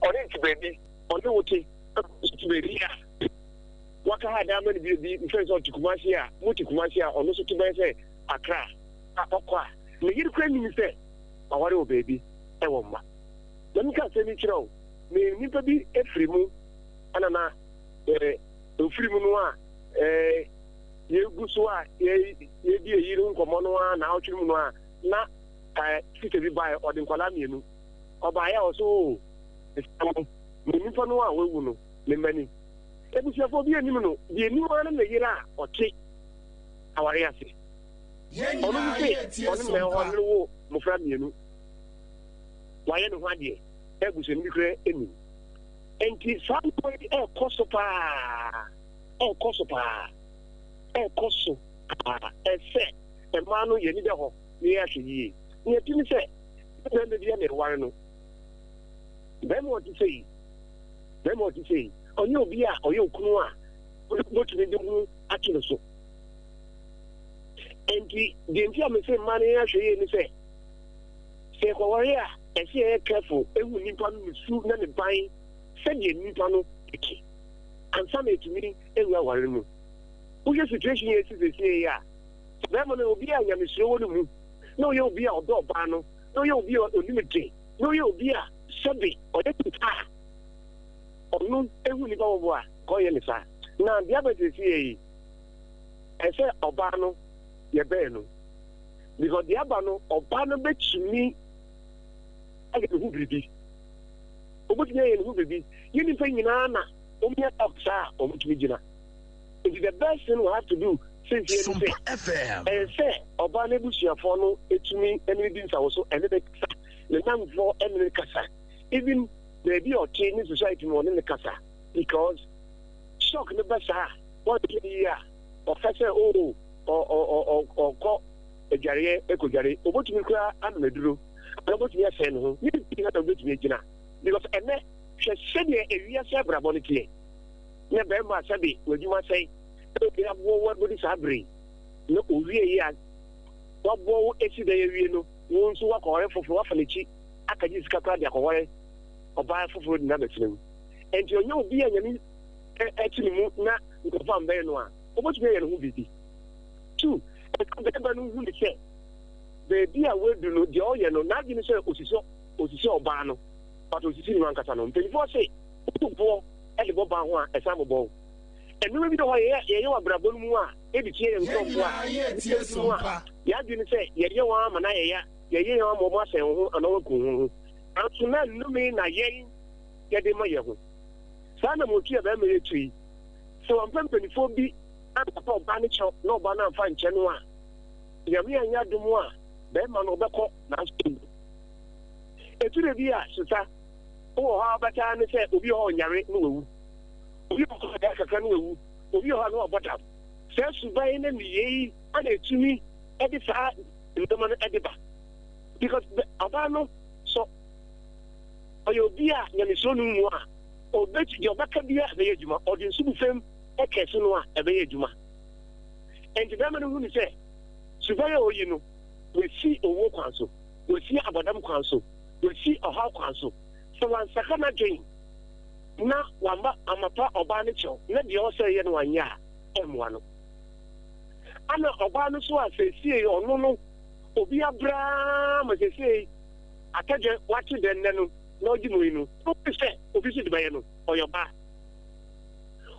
ɔne no te baabi. Ɔne wo te baabi a waka ha dan ama no bi, bi mfɛn sɛ ɔte Kumasi a, mote Kumasi a, ɔno nso te bɛyɛ sɛ Accra a, ɔkɔ a, ne yere koraa nnim sɛ waware wɔ baabi wɔ mma. Na menka asɛm yi kyerɛ wo, me nnipa bi firi mu ɛna na ofiri mu no a yɛgu so a yɛdi eyi no nkɔmmɔ no a na awɔtwe mu no a na sista bi baeɛ, ɔde nkwadaa mmienu ɔbaeɛ a ɔso o mesrɛ mo, me nipa no a wawu no ne mma ni. Abusuafoɔ bi anim no, deɛ anim ara ne ne yere a ɔte aware ase. Yɛn Ɔno nyinaa nso se yɛretie ɔne mmɛn hɔ Sompa. ne wo mmɔfra mmienu. Wayɛ ne ho adeɛ na abusuani bi koraa nnim. Enti saa nneɛma yi ɛrekɔ so paa, ɛrekɔ so paa, ɛrekɔ so paa. Ɛsɛ mmaa no yɛn ani da hɔ na yɛahwɛ yie. Nea ɛte ne sɛ, barima bi a na ɛware no, barima a ɔte sɛ yi, barima a ɔte sɛ yi, ɔnyɛ obi a ɔyɛ okunu a wobɛtumi de ho ato no so. Enti deɛ nti a mese mmaa no yɛn ahwɛ yie ne sɛ, sɛ yɛkɔware a, ɛsɛ yɛyɛ careful ehu nipa no ne su na ne ban sɛdeɛ nipa no te ansa na yɛtumi awura aware no mu. Wohwɛ situation yɛ si sɛsie yi a, sɛ bɛrima no obi a nyamesuro wɔ ne mu na ɔyɛ obi a ɔdɔ ɔbaa no na ɔyɛ obi a onim de na ɔyɛ obi a sɛbe ɔyɛ nipa a Ɔno ehu nipa bɔbɔ a, nka ɔnyɛ ne saa. Na deɛ aba seesei yi, ɛsɛ ɔbaa no yɛbɛn no. Because deɛ aba no, ɔbaa no bɛtumi ayɛ ne ho biribi. Ɔbɛtumi ayɛ ne ho biribi. Yɛ nipa nyinaa na wɔn yɛ tough saa a wɔtumi gyina. Nti the best thing we have to do seesei ne sɛ, ɛyɛ sɛ ɔbaa no abusuafoɔ no tumi ne no di nsawoso, ɛne no kasa, ne nnamfoɔ ne no kasa, even baabi a ɔte ne society mu ɔne no kasa because shock no ba saa a wɔnhwɛ yie a ɔka sɛ oh ɔkɔ adwareɛ ɛkɔdware ɔbɛtumi koraa anom aduro anaa ɔbɛtumi asɛe ne ho ne nyinaa na ɔbɛtumi agyina because ɛnɛ hwɛ sɛdeɛ ewiase abrabɔ no teɛ na bɛrima sɛbe w'adwuma sɛe na obi aboɔ wo abɛdu saa bere yi na owie yi a waboɔ wo esi dan awie no wo nso wakɔware foforɔ wafa n'akyi akagye sika koraa de akɔware ɔbaa foforɔ de no abɛtena mu. Enti ɔnyɛ obi a Nyame te ne mu na nkurɔfoɔ ambɛn no a, ɔbɛtumi ayɛ ne ho biribi. Tu, ɛsɛ bɛrima no hu ne sɛ baabi a wadu no, deɛ ɔyɛ no, n'adwene sɛ osisi osisi ɔbaa no, but osisi ne ankasa no. Mpanimfoɔ se, woto boɔ de bɔ ban ho a, ɛsan bobɔ wo. Nneɛma bi wɔ hɔ a yɛyɛ yɛyɛ wɔ abrabɔ no mu a, ebi tia yɛn nkurɔfoɔ a, nneɛma bi mu a, yɛn adwene sɛ yɛyɛ wɔn ama no ayɛ ya, yɛyɛ yɛn ama wɔn asɛn wɔn ho anaa wɔaku wɔn ho. Nanso na nnome na yɛn yɛde ma yɛn ho. Saa na motu a barima yi atu yi. Sɛ wampɛ mpanimfoɔ bi ankɔpɛ ɔbaa no kyɛw na ɔbaa no amfa ankyɛ no a, Nyame anyɛ adom a, barima no ɔbɛkɔ nanso ɔnwu. Ɛtu da bi a, sesa, wowɔ hɔ a wobɛtaa ne sɛ obi wɔ hɔ a ɔnyare na wawu. Obi wɔ hɔ a ɔyare kakra na wawu. Obi wɔ hɔ a na wabɔ dam. Saa suban ne nneyɛe yi na ɛtumi de saa nneɛma no de ba. Because ɔbaa no sɛ ɔyɛ obi a nyamesuro no mu a, ɔbɛti deɛ ɔbɛka biara ɛbɛyɛ adwuma. Ɔde nsu gu fam kɛse no a, ɛbɛyɛ adwuma. Enti bɛrima no hunu sɛ suban a ɔyi no, wasi owuo kwan so, wasi abɔdam kwan so, wasi ɔhaw kwan so. Sɛ wansakra n'adwene na wamma amapa ɔbaa no kyɛw na deɛ ɔsɛ yɛ no wanyɛ a, ɛmmoa no. Ana ɔbaa no so a seesei ɔno no obi abrɛ ara ma seesei atɛdwɛ wate dɛ nnɛ no na ɔgye mu yi no, ɔhunu sɛ obi nso de bɛyɛ no, ɔyɛ ɔbaa.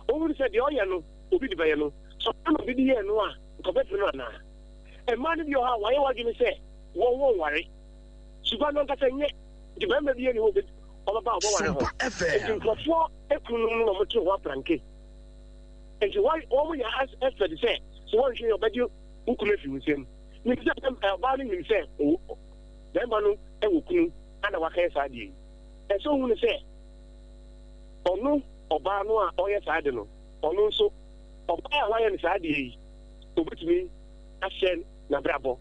Ɔhunu sɛ deɛ ɔyɛ no, obi de bɛyɛ no. Sɛ ɔno na obi de yɛɛ no a, nka ɔbɛpere no anaa? Mmaa no bi wɔ hɔ a, wɔayɛ wɔn adwene sɛ wɔn wɔnware. Suban no ankasa nyɛ, nti barima bi nni hɔ a ɔbɛba a ɔbɛware ho. Nti nkurɔfoɔ kununom no na wɔte ho apranke. Nti wɔn yɛ expert sɛ, sɛ wɔnhwɛ yie a ɔbɛgye wo kunu afi wo nsam. Nim sɛ ɔbaa no nim sɛ barima no wɔ kunu ana wakɛyɛ saa adeɛ yi. Ɛsɛ ohunu sɛ ɔno ɔbaa no a ɔyɛ saa ade no, ɔno nso ɔbaa a wayɛ no saa adeɛ yi, obetumi ahyɛ n'abrabɔ,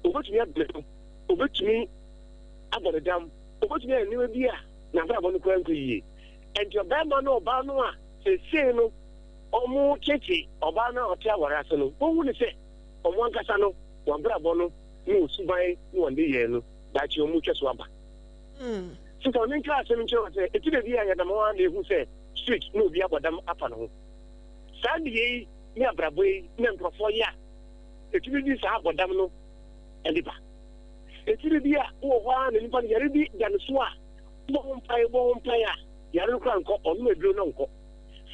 obetumi abene no, obetumi abɔ ne dam, obetumi ayɛ nneɛma bi a n'abrabɔ no koraa nkɔ yie. Ɛnti ɔbarima no ɔbaa no a seesei no wɔn tete ɔbaa no a ɔte aware ase no, wɔhu no sɛ wɔn ankasa no wɔn abrabɔ no ne wɔn suban ne wɔn nneyɛe no, daakye wɔn twa so aba. Sista, ma menka asɛm nkyerɛ wo sɛ, ɛti da bi a yɛnam hɔ ara na yɛhu sɛ street na obi abɔ dam afa ne ho. Saa nneyɛe yi ne abrabɔ yi na nkurɔfoɔ yɛ a ɛtumi de saa abɔdam no de ba. Ɛti da bi a wowɔ hɔ ara na nipa no yare bi da ne so a, wobɔ ho mpae, wobɔ ho mpae a, yare no koraa nkɔ, ɔnom aduro no nkɔ.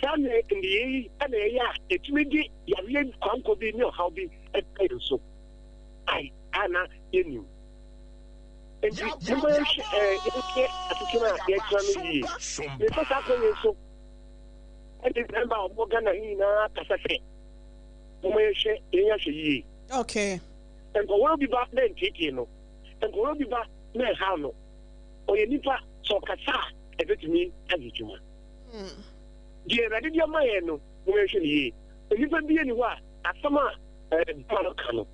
Saa nneyɛe yi na ɛyɛ a ɛtumi de yareɛ kwankɔ bi ne ɔhaw bi ba yɛn so a na yɛnnim. Enti momma yɛnhwɛ ɛɛ yɛnhwɛ asetena a yɛtena no yie. Mefa saa kwan yi so ɛne mmarima a wɔwɔ Ghana ha nyinaa kasa sɛ momma yɛnhwɛ yɛn ahwɛ yie. Okay. Nkɔwɔ bi ba na nteetee no. Nkɔwɔ bi ba na ɛhaw no. Ɔyɛ nipa sɛ ɔkasa a ɛbɛtumi ayɛ adwuma. Deɛ Awurade de ama yɛn no, momma yɛnhwɛ no yie. Nnipa bi nni hɔ a asɛm a bɛrima no ka no,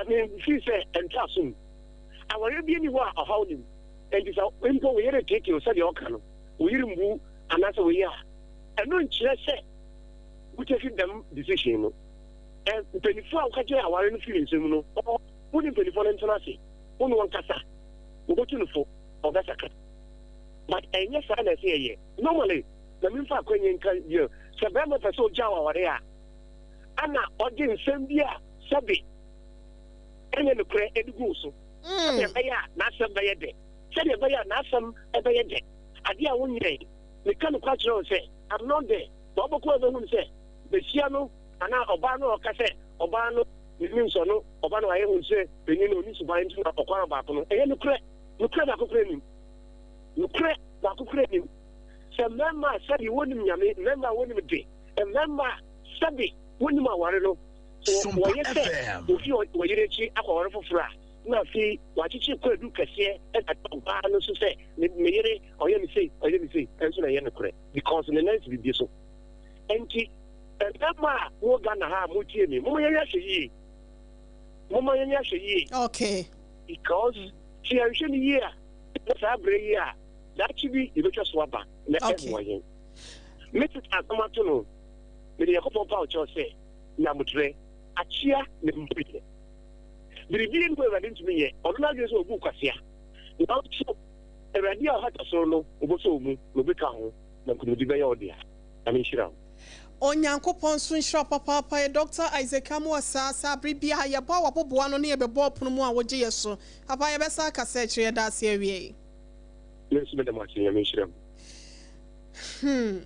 mefii sɛ ɛntɔ asom. Awareɛ bi nni hɔ a ɔhaw nnim. Enti sɛ mpo wo yere teetee wo sɛdeɛ ɔka no, wo yere mbu wo anaasɛ woyɛ a, ɛno nkyerɛ sɛ wo take dɛm decision no. Mpanimfoɔ a woka kyerɛ aware no firi nsam no, wo ne mpanimfoɔ no ntena ase, wo ne wɔn nkasa, wɔbɛtu no fo, ɔbɛsakra. But ɛnyɛ saa na ɛsɛ yɛyɛ. Normally, na memfa akwannya nka bio, sɛ barima pɛ sɛ ogyaw aware a, ana ɔde nsɛm bi a sɛbe ɛnyɛ nokorɛ de gu wo so, sɛdeɛ ɛbɛyɛ a n'asɛm bɛyɛ dɛ, sɛdeɛ ɛbɛyɛ a n'asɛm bɛyɛ dɛ, adeɛ a wonyɛe. Meka nokware kyerɛ wo sɛ, I'm not there. But wobɛkɔ a wobɛhu no sɛ basia no anaa ɔbaa no a ɔka sɛ ɔbaa no n'ani nsɔ no, ɔba no wayɛ hu sɛ panyin no ɔnni suban nti na ɔkɔara ɔbaako no. Ɛyɛ nokorɛ. Nokorɛ baako koraa nnim. Nokorɛ baako koraa nnim. Sɛ mmarima a sɛbe wɔnnim Nyame, mmarima a wɔnnim de, mmarima a sɛbe wɔnnim aware no, sɛ wɔyɛ sɛ wɔfi wɔn yere akyi akɔware foforɔ a, na afei wɔakyekyere kwaadu kɛseɛ de ato ɔbaa no so sɛ me me yere ɔyɛ me sei, ɔyɛ me sei, ɛnso na ɛyɛ nokorɛ because ne nan si biribi so. Ɛnti mmarima a mowɔ Ghana ha a motie me, momma yɛnyɛ ahwɛyie. Momma yɛnyɛ ahwɛyie. Okay. Because sɛ yɛanhwɛ no yie a, na saa berɛ yi a, daakye bi yɛbɛtwa so aba na ɛmmoa yɛn. Me tete asɛm ato no, mede Nyankopɔn paw kyɛw sɛ, Nyabotrɛ, akyea na mmuiɛ. Biribi nni hɔ a Awurade ntumi nyɛ. Ɔno n'adwene sɛ ɔbu kwasea. Nanso Awurade a ɔhata soro no, ɔbɛsɔ wo mu, na ɔbɛtwa ho, na nkonimdi bɛyɛ wo dea. Nyame nhyira wo. Onyankopɔn nso nhyira wo papaapa yɛ Doctor Isaac Amoah saa saa bere biara yɛbɔ a waboboa ano ne yɛbɛbɔ ɔpono mu a wogye yɛ so papa yɛbɛsan akasa akyire yɛda ase awiei. Me nso meda mo ase Nyame nhyira mo. Hmm.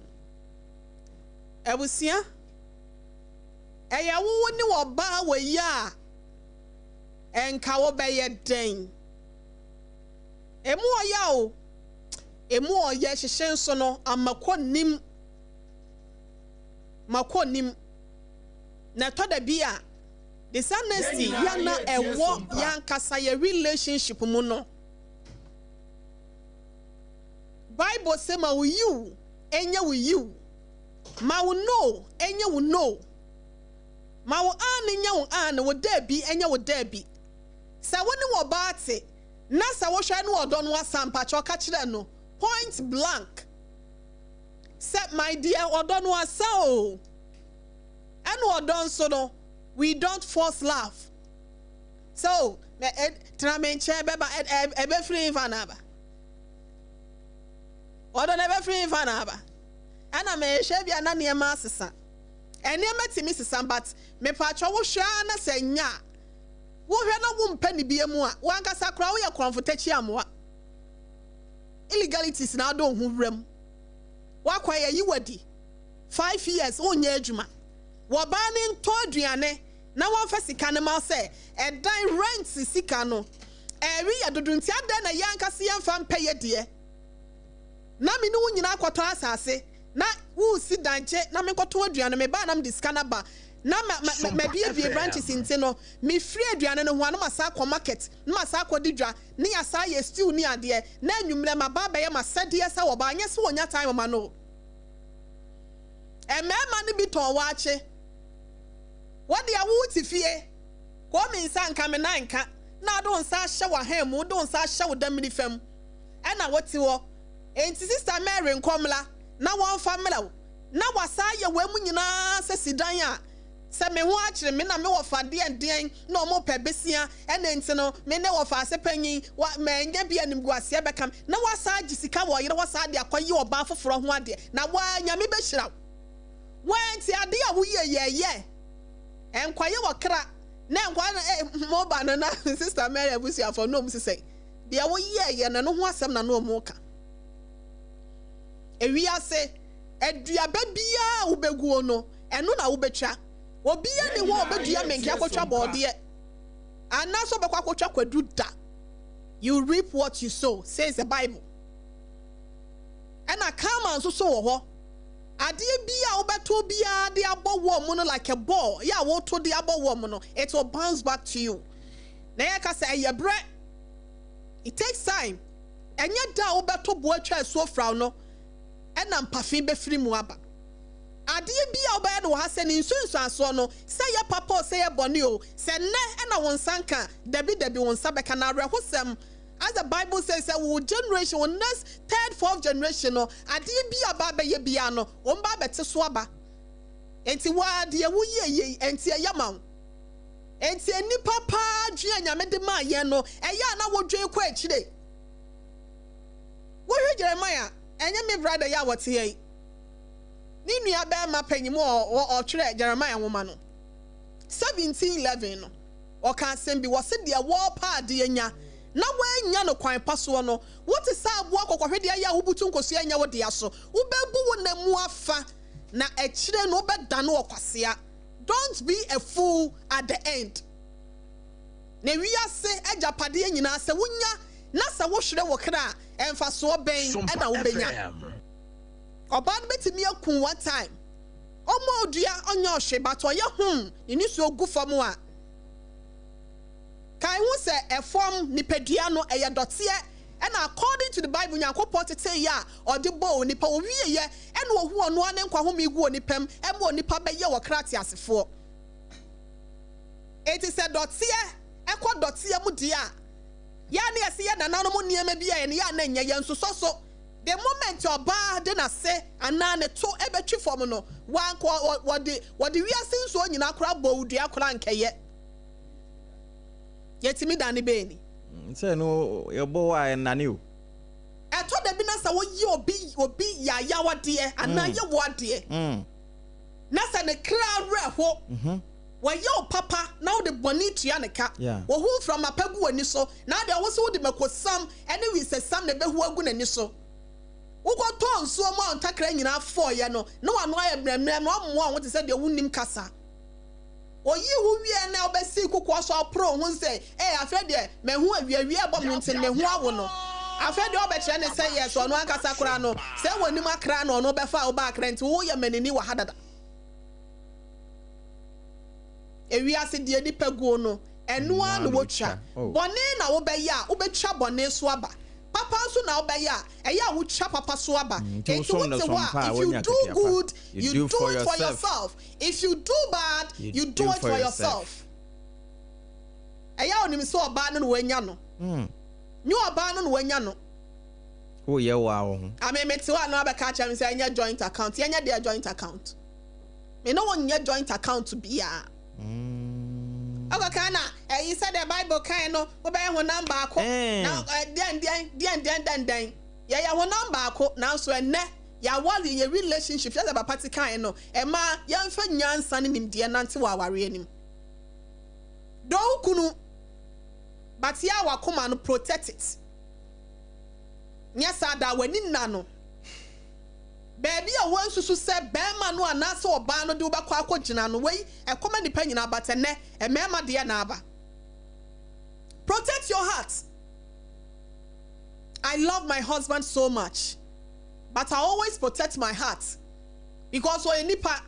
Abusua, ɛyɛ wo wo ne ɔbaa wɔ yi a, ɛnka wobɛyɛ dɛn? Emu ɔya o, emu ɔyɛ hyehye nso no, amakɔ nim, makɔ nim. Na ɛtɔ da bi a, dishonesty yɛ na ɛwɔ yɛn ankasa yɛ relationship mu no. Bible se ma wo yiw nyɛ wo yiw, ma wo no nyɛ wo no, ma wo aane nyɛ wo aane, wo daabi nyɛ wo daabi. Sɛ wo ne wɔbaa te na sɛ wohwɛ ne ɔdɔ no asa mpakyɛw ka kyerɛ no point blank sɛ my dear ɔdɔ no asa oo. Ɛna ɔdɔ nso no we don't force love. Sɛ o tena me nkyɛn bɛba ɛbɛfiri hefa na aba? Ɔdɔ no ɛbɛfiri hefa na aba? Ɛna mehwɛ bi a na nneɛma asesa. Nneɛma tumi sesa but mepatwɔ wohwɛ ara na sɛ nya a, wohwɛ na wompɛ ne bia mu a, wankasa koraa woyɛ korɔmfo takyi amoa. Illegalities na wode wo ho wura mu. Wakɔ yɛyi wadi 5 years wonyɛ adwuma. Wɔbaa ne ntɔ aduane na wɔmfa sika no ma wo sɛ ɛdan rent sika no ɛre yɛ dodo nti adɛn na yɛn ankasa yɛmfa mpɛ yɛ deɛ na me ne wo nyinaa akɔtɔ asase na woresi dan gye na menkɔtɔn aduane mebaa na mede sika no aba na ma ma ma mabiebie branches nti no mefiri aduane no ho a na masan akɔ market na masan akɔdi dwa ne yɛasan ayɛ stew ne adeɛ na anwummerɛ maba abɛyɛ m'asɛdeɛ sɛ ɔbaa nyɛ sɛ wɔnya time ma no mmarima no bi tɔn waakye wɔde a wo te fie kɔɔ me nsa nka me nan nka na ade wo nsa ahyɛ w'ahan mu wode wo nsa ahyɛ wo dammiri fam ɛna wote hɔ enti Sister Mary nkɔmmla na wɔmfa mmerɛ wo na wasa ayɛ wɔn mu nyinaa sɛ sidan a sɛ me ho akyere me na me wɔfa deɛn deɛn na ɔmo pɛ besia ɛna nti no me ne wɔfa ase panyin wa mɛnyɛ bi animguaseɛ bɛka me na wasa agye sika wɔ ɔyere hɔ saa de akɔyɛ ɔbaa foforɔ ho adeɛ na waa Nyame bɛhyira wo wɔn nti adeɛ a woyɛ yɛyɛ nkɔyɛ wɔ kra na nkwa na eh mo ba no na Sister Mary abusuafoɔ na ɔmo sisɛ deɛ woyɛ yɛ no ɛno ho asɛm na na ɔmo ka. Ewiase aduaba biara a wobɛguo no, ɛno na wobɛtwa. Obiara nni hɔ a ɔbɛdua menke akɔtwa bɔɔdeɛ anaasɛ ɔbɛkɔ akɔtwa kwadu da. You reap what you sow, says the Bible. Ɛna karma nso so wɔ hɔ. Adeɛ bi a wobɛto biara de abɔ wɔn mu no like a ball, yɛ a woto de abɔ wɔn mu no, it will bounce back to you. Na yɛka sɛ ɛyɛ berɛ. It takes time. Ɛnyɛ da a wobɛto bo atwa asuo fraw no ɛna mpafe bɛfiri mu aba. Adeɛ bi a wobɛyɛ no wɔ ha sɛ ne nsunsuansoɔ no, sɛ yɛ papa o, sɛ yɛ bɔne o, sɛ nnɛ ɛna wo nsa nka a, dabi dabi wo nsa bɛka. Na awerɛhosɛm, as the Bible says sɛ wo generation, wo next third, fourth generation no, adeɛ bi a ba abɛyɛ biara no, wɔn ba abɛte so aba. Enti wo ara deɛ woyɛ yei, ɛnti ɛyɛ ma wo. Enti nnipa paa dwen a Nyame de maa yɛn no, ɛyɛ a na wodwen kɔ akyire. Wohwɛ Jeremiah, ɛnyɛ me brother yi a wɔte ha yi, ne nua bɛrima panyin mu a ɔtwerɛ Jeremiah nwoma no, 17:11 no, ɔka asɛm bi, wɔse deɛ wɔrepa adeɛ nya. na woannya no kwan pa soɔ no, wote sɛ aboa kɔkɔhwedeɛ yɛ a wobutu nkosua nyɛ wo dea so. Wobɛbu wo nna mu afa, na akyire no wobɛdane ɔkwasea. Don't be a fool at the end. Na wiase agyapadeɛ nyinaa, sɛ wonya na sɛ wohwere wo kra a, mfasoɔ bɛn na wobɛnya? Ɔbaa no bɛtumi aku wo one time. Ɔmmɔ wo dua, ɔnyɛ wo hwee, but ɔyɛ hum, ne nisuo gu fam a, kae hu sɛ ɛfam nipadua no, ɛyɛ dɔteɛ. Ɛna according to the Bible, Nyankopɔn teteeɛ a ɔde bɔɔ onipa, ɔwieɛ ɛna ɔhu ɔno ara ne nkwa home gu onipa mu, ɛma onipa bɛyɛ ɔkra teasefoɔ. Enti sɛ dɔteɛ kɔ dɔteɛ mu deɛ a, yɛ a na yɛse yɛ nananom nneɛma bi a yɛn yɛ a na ɛnyɛ, yɛnsosɔ so. The moment ɔbaa de n'ase anaa ne to bɛtwi fam no, wanka wɔde wɔde wiase nsuo nyinaa koraa bɔ wo dua koraa nkɛyɛ. Yɛtumi dane bɛni. Sɛ no yɛbɔ hɔ a ɛnnane o. Ɛtɔ da bi na sɛ woyɛ obi obi yayawadeɛ anaa yɛ wo adeɛ na sɛ ne kra werɛ ho, wayɛ wo papa na wode bɔne tua ne ka, ohu mframa pa gu w'ani so na adeɛ wo nso wode makosam ne wisɛsam na ɛbɛhu agu n'ani so. Wokɔtɔɔ nsuo mu a wo ntakra nyinaa fɔeɛ no na w'ano ayɛ mmerɛmmerɛ na woamoa wo ho te sɛ deɛ wonnim kasa. Oyii wo wieɛ na wobɛsii kokoɔ so aporoo ho sɛ, Ee, afei deɛ mahu awia, awia rebɔ me ho nti no meho awo no. Afei deɛ wobɛkyerɛ no sɛ yes, ɔno ankasa koraa no, sɛ w'anim akra na ɔno bɛfa wo ba akra nti woyɛ manini wɔ ha dada. Ewiase deɛ nipa guo no, ɛno ara na wotwa. Bɔne na wobɛyɛ a, wobɛtwa bɔne so aba. Papa nso na wobɛyɛ a, ɛyɛ a wotwa papa so aba. Enti wote hɔ a, if you do good, you do it for yourself. If you do bad, you do it for yourself. Ɛyɛ a onim sɛ ɔbaa no na wanya no. Nyɛ ɔbaa no na wanya no. Woyɛ wo ara wo ho. Ame mete hɔ a na wabɛka akyerɛ me sɛ ɛnyɛ joint account. Yɛnyɛ deɛ joint account. Me ne wo nyɛ joint account biara. Ɔkɔka na ɛyi sɛdeɛ Bible kae no wobɛyɛ honam baako na deɛn deɛn deɛn deɛn dɛn dɛn. Yɛyɛ honam baako nanso ɛnnɛ yɛaware yɛ relationship sɛdeɛ papa te kae no ɛma yɛmfa nyansa ne nimdeɛ nante wɔ awareɛ no mu. Dɔ wo kunu but yɛ a wakoma no protect it. Nyɛ saa daa w'ani nna no. Baabi a woansusu sɛ barima no anaasɛ ɔbaa no de wo bɛkɔ akɔgyina no, wei ɛkɔ ma nnipa nyinaa but ɛnnɛ mmarima deɛ na aba. Protect your heart. I love my husband so much but I always protect my heart because ɔyɛ nipa,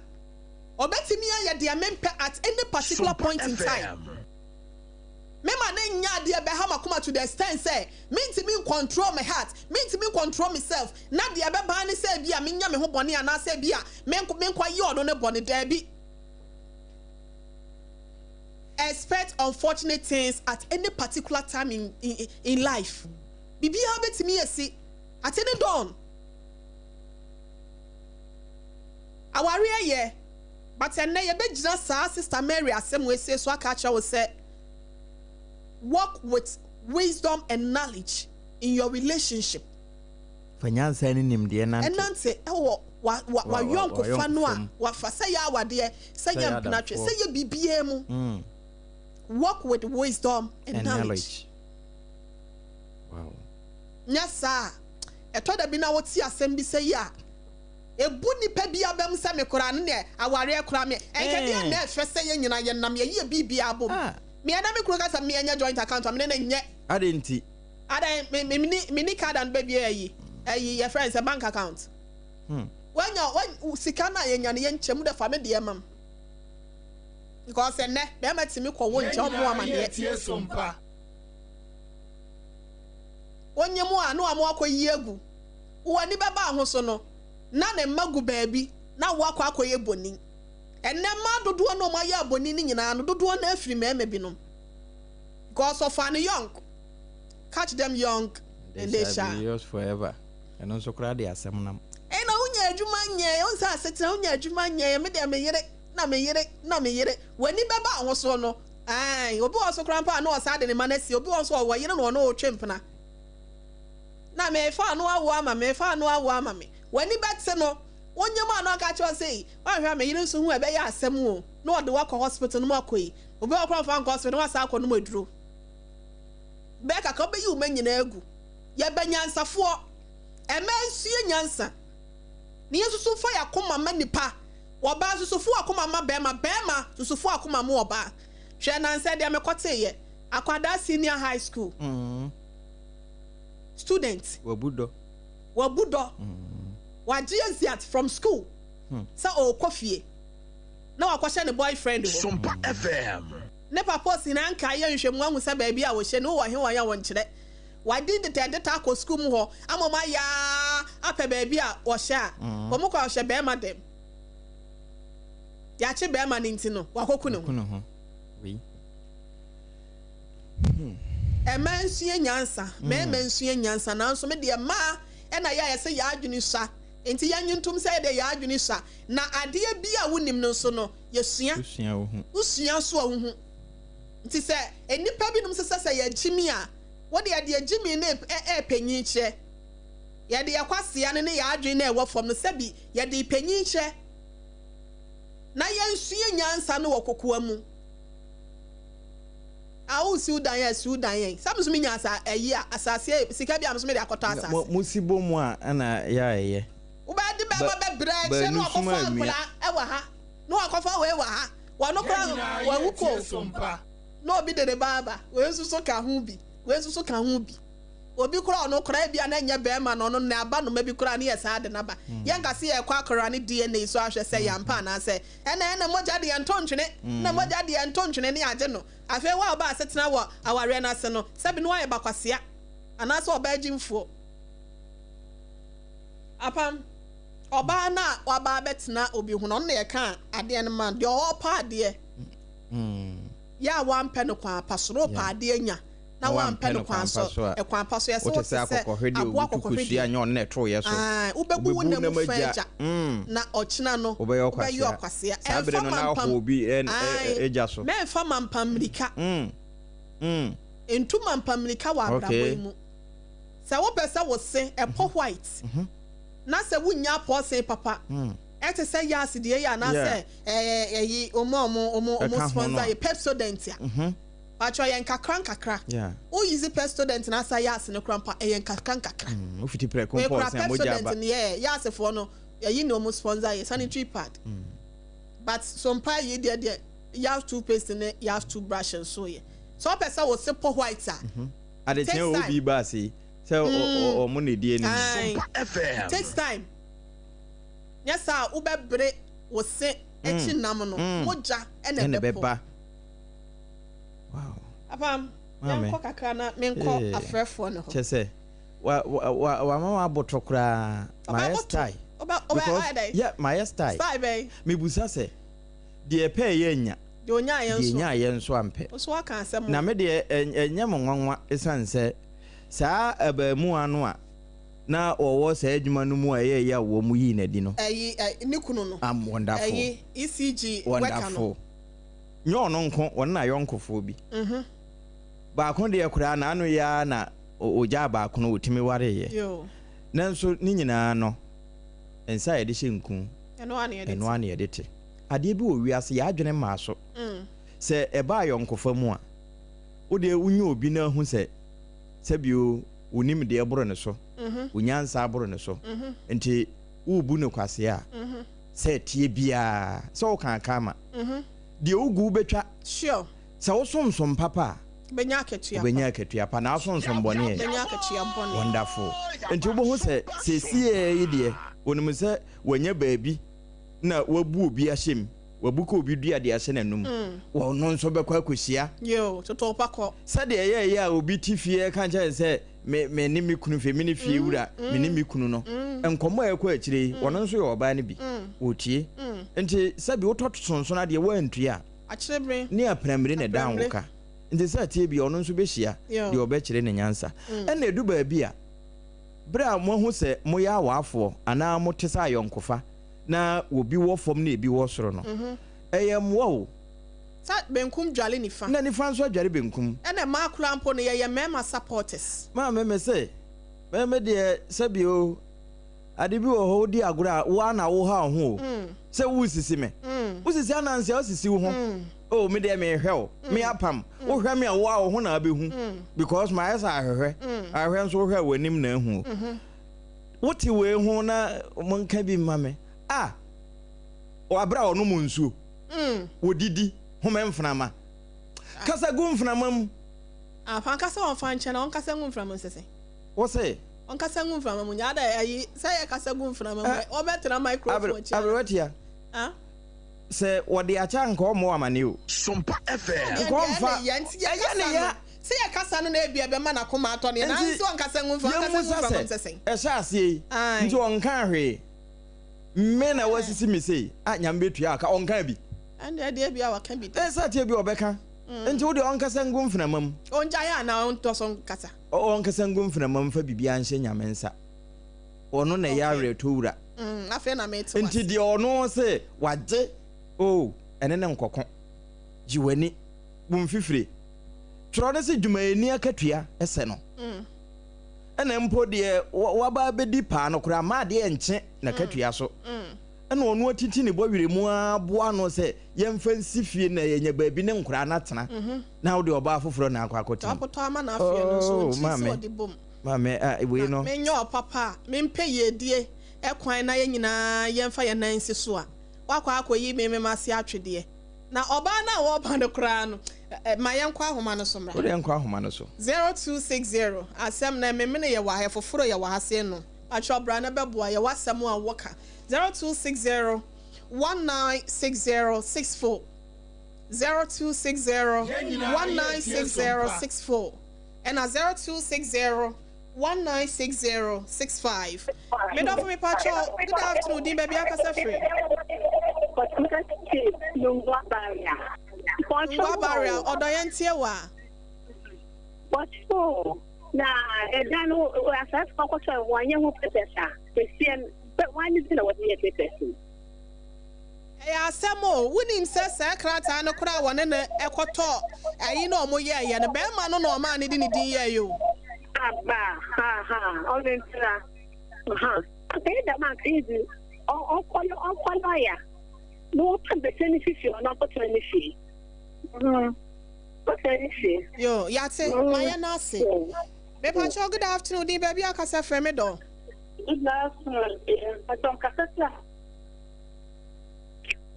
ɔbɛtumi ayɛ deɛ mempɛ at any particular point in time. Mema no nyɛ adeɛ bɛha m'akoma to the extent sɛ mentumi ncontrol me heart, mentumi ncontrol me self, na deɛ ɛbɛba ara ne sɛ ebia menya me ho bɔne anaasɛ ebia menkɔyɛ ɔno no bɔne. Daabi. Expect unfortunate things at any particular time in, in, in life. Biribiara bɛtumi asi at any dawn. Awareɛ yɛ, but ɛnnɛ yɛbɛgyina saa Sister Mary asɛm wei sei so aka akyerɛ wo sɛ, walk with wisdom and knowledge in your relationship. Fa nyansa ne nimdeɛ nante. Ɛnante wɔ w'ayɔnkofa no a wafa, sɛ yɛ awadeɛ, sɛ yɛ mpenatwe, sɛ yɛ biribiara mu. Walk with wisdom and knowledge. Wow. Nyɛ saa a, ɛtɔ da bi na wote asɛm bi sɛ yi a, ebu nipa bi abam sɛ me koraa no deɛ awareɛ koraa me ɛnka deɛ na ɛfɛ sɛ yɛn nyinaa yɛnam yɛyɛ biribiara bom. Meɛ na me kunu ka sɛ meɛ nyɛ joint account a me ne no nyɛ. Adɛn nti? Adɛn me me me me ni card and bɛbie ayi ayi yɛfrɛ no sɛ bank account. Wanya wa sika no a yɛnya no yɛnkyɛ mu dɛ fa me deɛ mam. Because ɛnɛ bɛrima tumi kɔ wo nkyɛn ɔmo amaneɛ. Wonye mu a na wama wakɔ yi agu. Wo ani bɛba ho so no na ne mma gu baabi na wo akɔ akɔyɛ bonin. Ɛnɛ mmaa dodoɔ no a wɔayɛ abonin no nyinaa no dodoɔ no afiri mmarima binom. Because ɔfaa no young. Catch them young and they shall. Be yours forever. Ɛno nso koraa de asɛm nam. Ɛna wonya adwuma nyɛɛ, wohu sɛ asetena wonya adwuma nyɛɛ, me deɛ me yere na me yere na me yere. W'ani bɛba wo ho so no, ae, obi wɔ hɔ so koraa mpo a na ɔsan de ne mma no asie, obi wɔ hɔ nso ɔwɔ yere na ɔne ɔretwe mpena. Na merefa ano awo ama me, merefa ano awo ama me. W'ani bɛte no, wonyem a na ɔka kyerɛ wo sɛ, ei, woanhwɛ a me yere nso hu a ɛbɛyɛ asɛm o, na ɔde wo akɔ hospital na moakɔ yi. Obi wɔ hɔ koraa ɔmfa nkɔ hospital na wasan akɔnom aduro. Bɛyɛ kakra wobɛyi wo mma nyinaa agu. Yɛbɛ nyansafoɔ. Mmaa nsua nyansa. Na yɛnsusu mfa yɛn akoma mma nnipa. Ɔbaa susu fo akoma ma bɛɛma, bɛɛma susu fo akoma ma ɔbaa. Hwɛ nansɛ deɛ mekɔteeɛ, akwadaa senior high school student. Wabu dɔ. Wabu dɔ. Wagye exeat from school sɛ ɔɔkɔ fie na wakɔhyɛ ne boyfriend hɔ. Sompa FM. Ne papa osi na anka ayɛ nhwɛmu ahu sɛ baabi a ɔhyɛ no wɔ he wɔ he a wɔnkyerɛ. Wadi ndetɛndetɛ akɔ sukuu mu hɔ ama wɔn ayɛ ara apɛ baabi a ɔhyɛ a, wɔn kɔ a ɔhyɛ bɛɛma dɛm. Yɛakye bɛɛma no nti no, wakɔku ne ho. Mmaa nsua nyansa, mmarima nsua nyansa, nanso me deɛ mmaa na yɛ a yɛsɛ yɛn adwene sua, nti yɛnnye ntom sɛ yɛdeɛ yɛn adwene sua, na adeɛ bi a wonim no nso no, yɛsua. Wosua nso a wohu. Nti sɛ nnipa binom sesɛ sɛ yɛagyimi a, wo deɛ deɛ gyimi no repanyin kyerɛ. Yɛde yɛn kwasea no ne yɛn adwene no a ɛwɔ fam no sɛbi yɛde repanyin kyerɛ. Na yɛnsua nyansa no wɔ kokoa mu. A woresi wo dan a, si wo dan ɛ. Sɛ me nso menya asa ayi a, asase a, sika bi a me nso mede akɔtɔ asase. Mo si bɔ mu a ɛna yɛ a ɛyɛ. Wobɛde bɛma bɛbrɛ akyire na wakɔfa akwadaa wɔ ha, na wakɔfa wei wɔ ha. Wɔno koraa wawu kɔ o. Na obi de ne ba aba, wei nso so ka ho bi, wei nso so ka ho bi. Obi koraa ɔno koraa ebia na ɛnyɛ bɛrima na ɔno ne aba noma bi koraa ne yɛ saa de no aba. Yɛnka sɛ yɛrekɔ akɔra ne DNA so ahwɛ sɛ ɛyɛ ampa anaasɛ ɛna ɛna mogya deɛ nto ntwene, na mogya deɛ nto ntwene ne agye no. Afei wo a wobaa asetena wɔ awareɛ no ase no, sɛbi na woayɛ bakwasea anaasɛ ɔbaa gyimfoɔ. Apam. Ɔbaa no a waba abɛtena obi ho no, ɔno na yɛka adeɛ no ma no. Deɛ ɔɔpɛ adeɛ, yɛ a wampɛ no kwan pa so, na ɔpɛ adeɛ nya, na wampɛ no kwan so, kwan pa so, yɛsɛ wote sɛ aboa kɔkɔhwedeɛ. Ae, wobɛbu wo nna mu fa agya, na ɔkyena no, wobɛyɛ ɔkwasea. Ɛmfa mampam, ae, mɛmfa mampam mmirika. Ntu mampam mmirika wɔ abrabɔ yi mu. Sɛ wopɛ sɛ wo se ɛpɔ white, na sɛ wunnya apɔɔsen papa ɛte sɛ Yas deɛ yi anaasɛ ɛɛ ɛyi wɔn a wɔn wɔn wɔn sponsor yɛ Pepsodent a, patrɔ yɛ nkakra nkakra. Wo use Pepsodent na asa Yas no kora mpo a ɛyɛ nkakra nkakra. Wofiti prɛko Wei kora pɔɔsen a mogya aba. Pepsodent no yɛ Yas foɔ no ɛyi na wɔn sponsor yɛ sanitary pad. But sompa yi deɛ deɛ Yas toothpaste ne Yas toothbrush nso yɛ. Sɛ wopɛ sɛ wo se pɔ white a, it Adekyee takes a time. obi ba ase yi, Sɛ ɔmo na edi anim. Ae, Sompa FM. it takes time. Nyɛ saa a wobɛbere wo se akyi nam no, mogya na Ɛna ɛbɛpo. ɛbɛba. Wow. Apam, Maame. yɛnkɔ kakra na menkɔ Ee. afrɛfoɔ no hɔ. Kyɛ sɛ, wa wa wa wama wabotɔ koraa. Mayɛ Ɔbɛboto. style. Ɔbɛ ɔbɛ Because ayɛ dɛn? yeah, mayɛ style. Style bɛn? Mebusa sɛ, deɛ ɛpɛɛ yɛ anya, Deɛ ɔnyaeɛ deɛ nso. ɛnyaeɛ nso ampɛ. Wo nso woaka asɛm Na o. me deɛ ɛnyɛ mo nwanwa ɛsiane sɛ Saa abarimaa no a na ɔwɔ saa adwuma no mu a ɛyɛ yaw wɔ mu yii no adi no. Ɛyi ɛ ne kunu no. Am wonderful. Ɛyi ECG worker no. Wonderful. Nyɛ ɔno nko, ɔne n'ayɔnkofoɔ bi. Baako deɛ koraa n'ano yi ara na ɔgyaa baako no ɔtumi wareeɛ. Yoo. Nanso ne nyinaa no, nsa a yɛde hyɛ nku, Ɛno ara na yɛde ɛno te. ara na yɛde te. Adeɛ bi wɔ wiase, yɛn adwene mmaa so. Sɛ ɛba ayɔnkofa mu a, wo deɛ wonya obi na ahu sɛ sɛbio wo nimdeɛ boro ne so, wo nyansa boro ne so, nti worebu no kwasea a, sɛ ɛteɛ biara sɛ woka aka ama. Deɛ wogu wobɛtwa. Sure. Sɛ wosonsom papa a, Wobɛnya akatua pa. wobɛnya akatua pa, na wosonsom bɔne ɛ? Wobɛnya akatua bɔne. Wonderful. Nti wobɛhu sɛ seesei yi deɛ, wɔnim sɛ wanya baabi na wabu obi ahyɛ mu. Wabuka obi dua de ahyɛ n'anom. Ɔno nso bɛkɔ akɔhyia. Yoo, toto pa kɔ. Sɛdeɛ ɛyɛeɛ a obi te fie reka kyerɛ no sɛ, Me, me ne me kunu fie, me ne fie wura, me ne me kunu no. Nkɔmmɔ a ɛkɔ akyire yi, ɔno nso yɛ ɔbaa no bi. Ɔretie. Nti sɛbi wotɔ sonsono adeɛ woantua a, ne aprammire na ɛdan wo ka. Nti sɛ ɛteɛ biara ɔno nso bɛhyia deɛ ɔbɛkyerɛ no nyansa. Ɛna ɛdu baabi a, berɛ a moahu sɛ moyɛ awaafoɔ anaa mote sɛ ayɔnkofa, na obi wɔ fam na ebi wɔ soro no, ɛyɛ mmoa o. Sɛ benkum dware nifa. Na nifa nso adware benkum. Ɛna mmaa koraa mpo no, yɛyɛ mmarima supporters. Maame me se, me me deɛ sɛbi o, ade bi wɔ hɔ wodi agorɔ a, wo ara na woha wo ho o, sɛ woresisi me. Wosisi ananse a, wosisi wo ho. Oh me deɛ mehwɛ wo, me apam, wohwɛ me a wo a wo ho na abɛhu because mayɛ sɛ ahwehwɛ, ahwehwɛ nso wohwɛ a w'anim na ahu o. Wote wei ho na monka bi mma me. Ah, wɔ aberɛ a ɔnom nsuo, wɔdidi, home mframa. Kasa gu mframa mu. Ah, fa nkasa wɔmfa nkyɛ na ɔnkasa ngu mframa mu sese. Wo se? Ɔnkasa ngu mframa mu nyɛ ada ayi sɛ yɛ kasa gu mframa mu ɔbɛtena microphone akyi. Aberewatia. Ah? Sɛ wɔde akyɛ a nka ɔmmɔ wo amane o. Sompa FM. Nka ɔmfa. Ɛyɛ ne ya. Sɛ yɛ kasa no na ebia ɛbɛma n'akoma atɔ ne nanso ɔnkasa ngu mframa ɔnkasa ngu mframa mu sese. Yɛmmusa sɛ ɛhyɛ aseɛ yi nti ɔnkaa hwee. Me na wasisi me sei a Nyame bɛtua wo ka ɔnkaa bi. Ɛndeɛ deɛ ebia waka bi deɛ. Ɛsɛ ateɛ bi ɔbɛka. Nti wo deɛ ɔnkasa ngu mframa mu. Ɔngyae anaa ɔntɔ so nkasa. Ɔnkasa ngu mframa mu mfa biribiara nhyɛ Nyame nsa. Ɔno na ɛyɛ awerɛtɔ wura. Afei na mete wo Nti ase. deɛ ɔno se wagye oh ɛne no nkɔko. Gye w'ani. Wo mfifire. Twerɛ no se dwumayɛni akatua sɛ no. Ɛna mpo deɛ waba abɛdi paa no koraa mma adeɛ nkye n'akatua so. Ɛna ɔno atiti ne bɔwerɛ mu ara boa ano sɛ yɛmfa nsi fie na yɛanya baabi ne nkoraa no atena na wode ɔbaa foforɔ na akɔ akɔtena mu. Wakɔtɔ ama no afeɛ no nso Oh, ɔnkyiri sɛ maame, ɔde bom. maame, ah, wei Na no. menyɛ ɔpapa a mempɛ yiedie kwan na yɛn nyinaa yɛmfa yɛn nan nsi so a, woakɔ akɔyi me mema ase atwedeɛ. Na ɔbaa no a wɔreba no koraa no, ma yɛnkɔ ahoma no so mmra. Wo deɛ nkɔ ahoma no so. 0260, Asɛm no, ɛmemene yɛ wɔ ha, ɛfoforo yɛ wɔ ha sei no. Patrɔ bra na bɛboa yɛ w'asɛm a woka. 0260 196064 0260 196064 ɛna 0260 196065. Me dɔfo me patrɔ, good afternoon, din baabi akasa firi. Nungua Barrier. Nungua Barrier, ɔdɔ yɛn tie wa. Bɔtɔ na ɛdan no asase kɔkɔtɔ wɔnyɛ ho papers a esie wɔn ani na wɔde yɛ papers no. Ɛyɛ asɛm o, wonim sɛ saa krataa no koraa wɔne no ɛkɔtɔ ayi na ɔmo yɛɛyɛ no, bɛrima no na ɔmaa ne de ne din yɛɛyɛ o. Aba, ha ha, ɔno ntira, ha. Afei dɛm anka yi dzi, ɔnkɔ ɔnkɔ lɔya na wɔpɛ bɛsɛ ne fifi ɔno akɔtena ne fie. Ɔtena ne fie. Yo, yate, ma yɛ no ase. Mepakyɛw, good afternoon, din baabi akasa frɛ me dɔ. Good afternoon, mpakyɛw nkasa tia.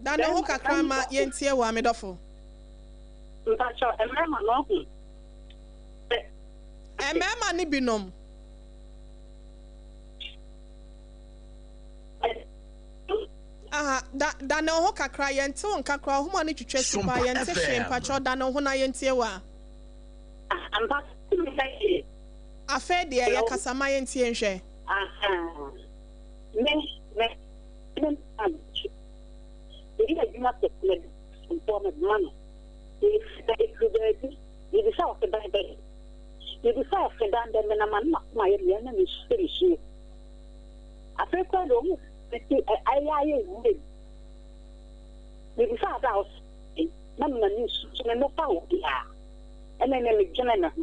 Da ne ho kakra ma yɛntie wo a, me dɔfo. Mpakyɛw, mmarima no ɔho. Mmarima no binom. Aha, da da ne ho kakra, yɛnte wo nka koraa, ɔhoma no twitwa si paa, yɛnte hwee, mpakyɛw da ne ho na yɛntie wo a. Afei deɛ yɛ kasa ma yɛntie nhwɛ. Aha, me, me, me ma no akyi. Meyɛ adwuma sɛ mede mpoa me ma no. Ɛfiri baabi, mebisa wo sɛ dan bɛn? Mebisa wo sɛ dan bɛn? Menam ano m'akoma yɛ me ya na mesu nisuo. Afei koraa deɛ ɔhu sɛ ayɛ ayɛ yie. Mebisa wo sɛ a ɔsɛ na menam nsu so me mmɛfa wo biara. Ɛna ɛnɛ medwene me ho.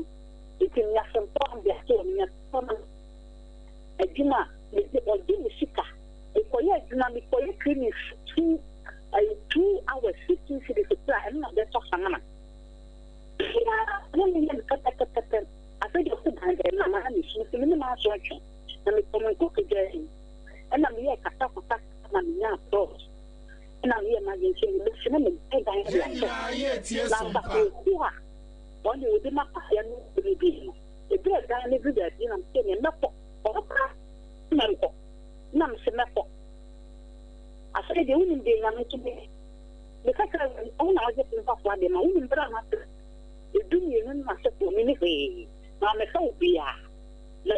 Nti menya sɛmpoa de ato hɔ, menya sɛmpoa ma adwuma a mede ɔgye me sika. Mekɔyɛ adwuma, mekɔyɛ cleaning two ɛyɛ 2 hours 15 cedis kura ɛno na bɛtɔ samina. Biara ne meyɛ no pɛpɛpɛpɛ. Afei deɛ ɔsi dan dɛ na maa me su nti me ne maa so ntwe na mekɔ me nkotodwe anim. Ɛna meyɛ kasa kasa na menya plot. Ɛna meyɛ m'adwene sɛ mebɛsi na mede dan de ahyɛ. Na asafo a wɔn de wɔde ma paeɛ no bi no. Ebere dan no du baabi na mesɛ ne mɛkɔ. Ɔno koraa mɛnkɔ. Na mesɛ mɛkɔ. Afei deɛ wonim deɛ Nyame nso bɛyɛ. Meka kyerɛ no, ɔno na ɔgye so mfasoɔ adeɛ ma. Wonim berɛ a mate 12 no m'asefoɔ menni hwee. Mammɛfa obiara. Na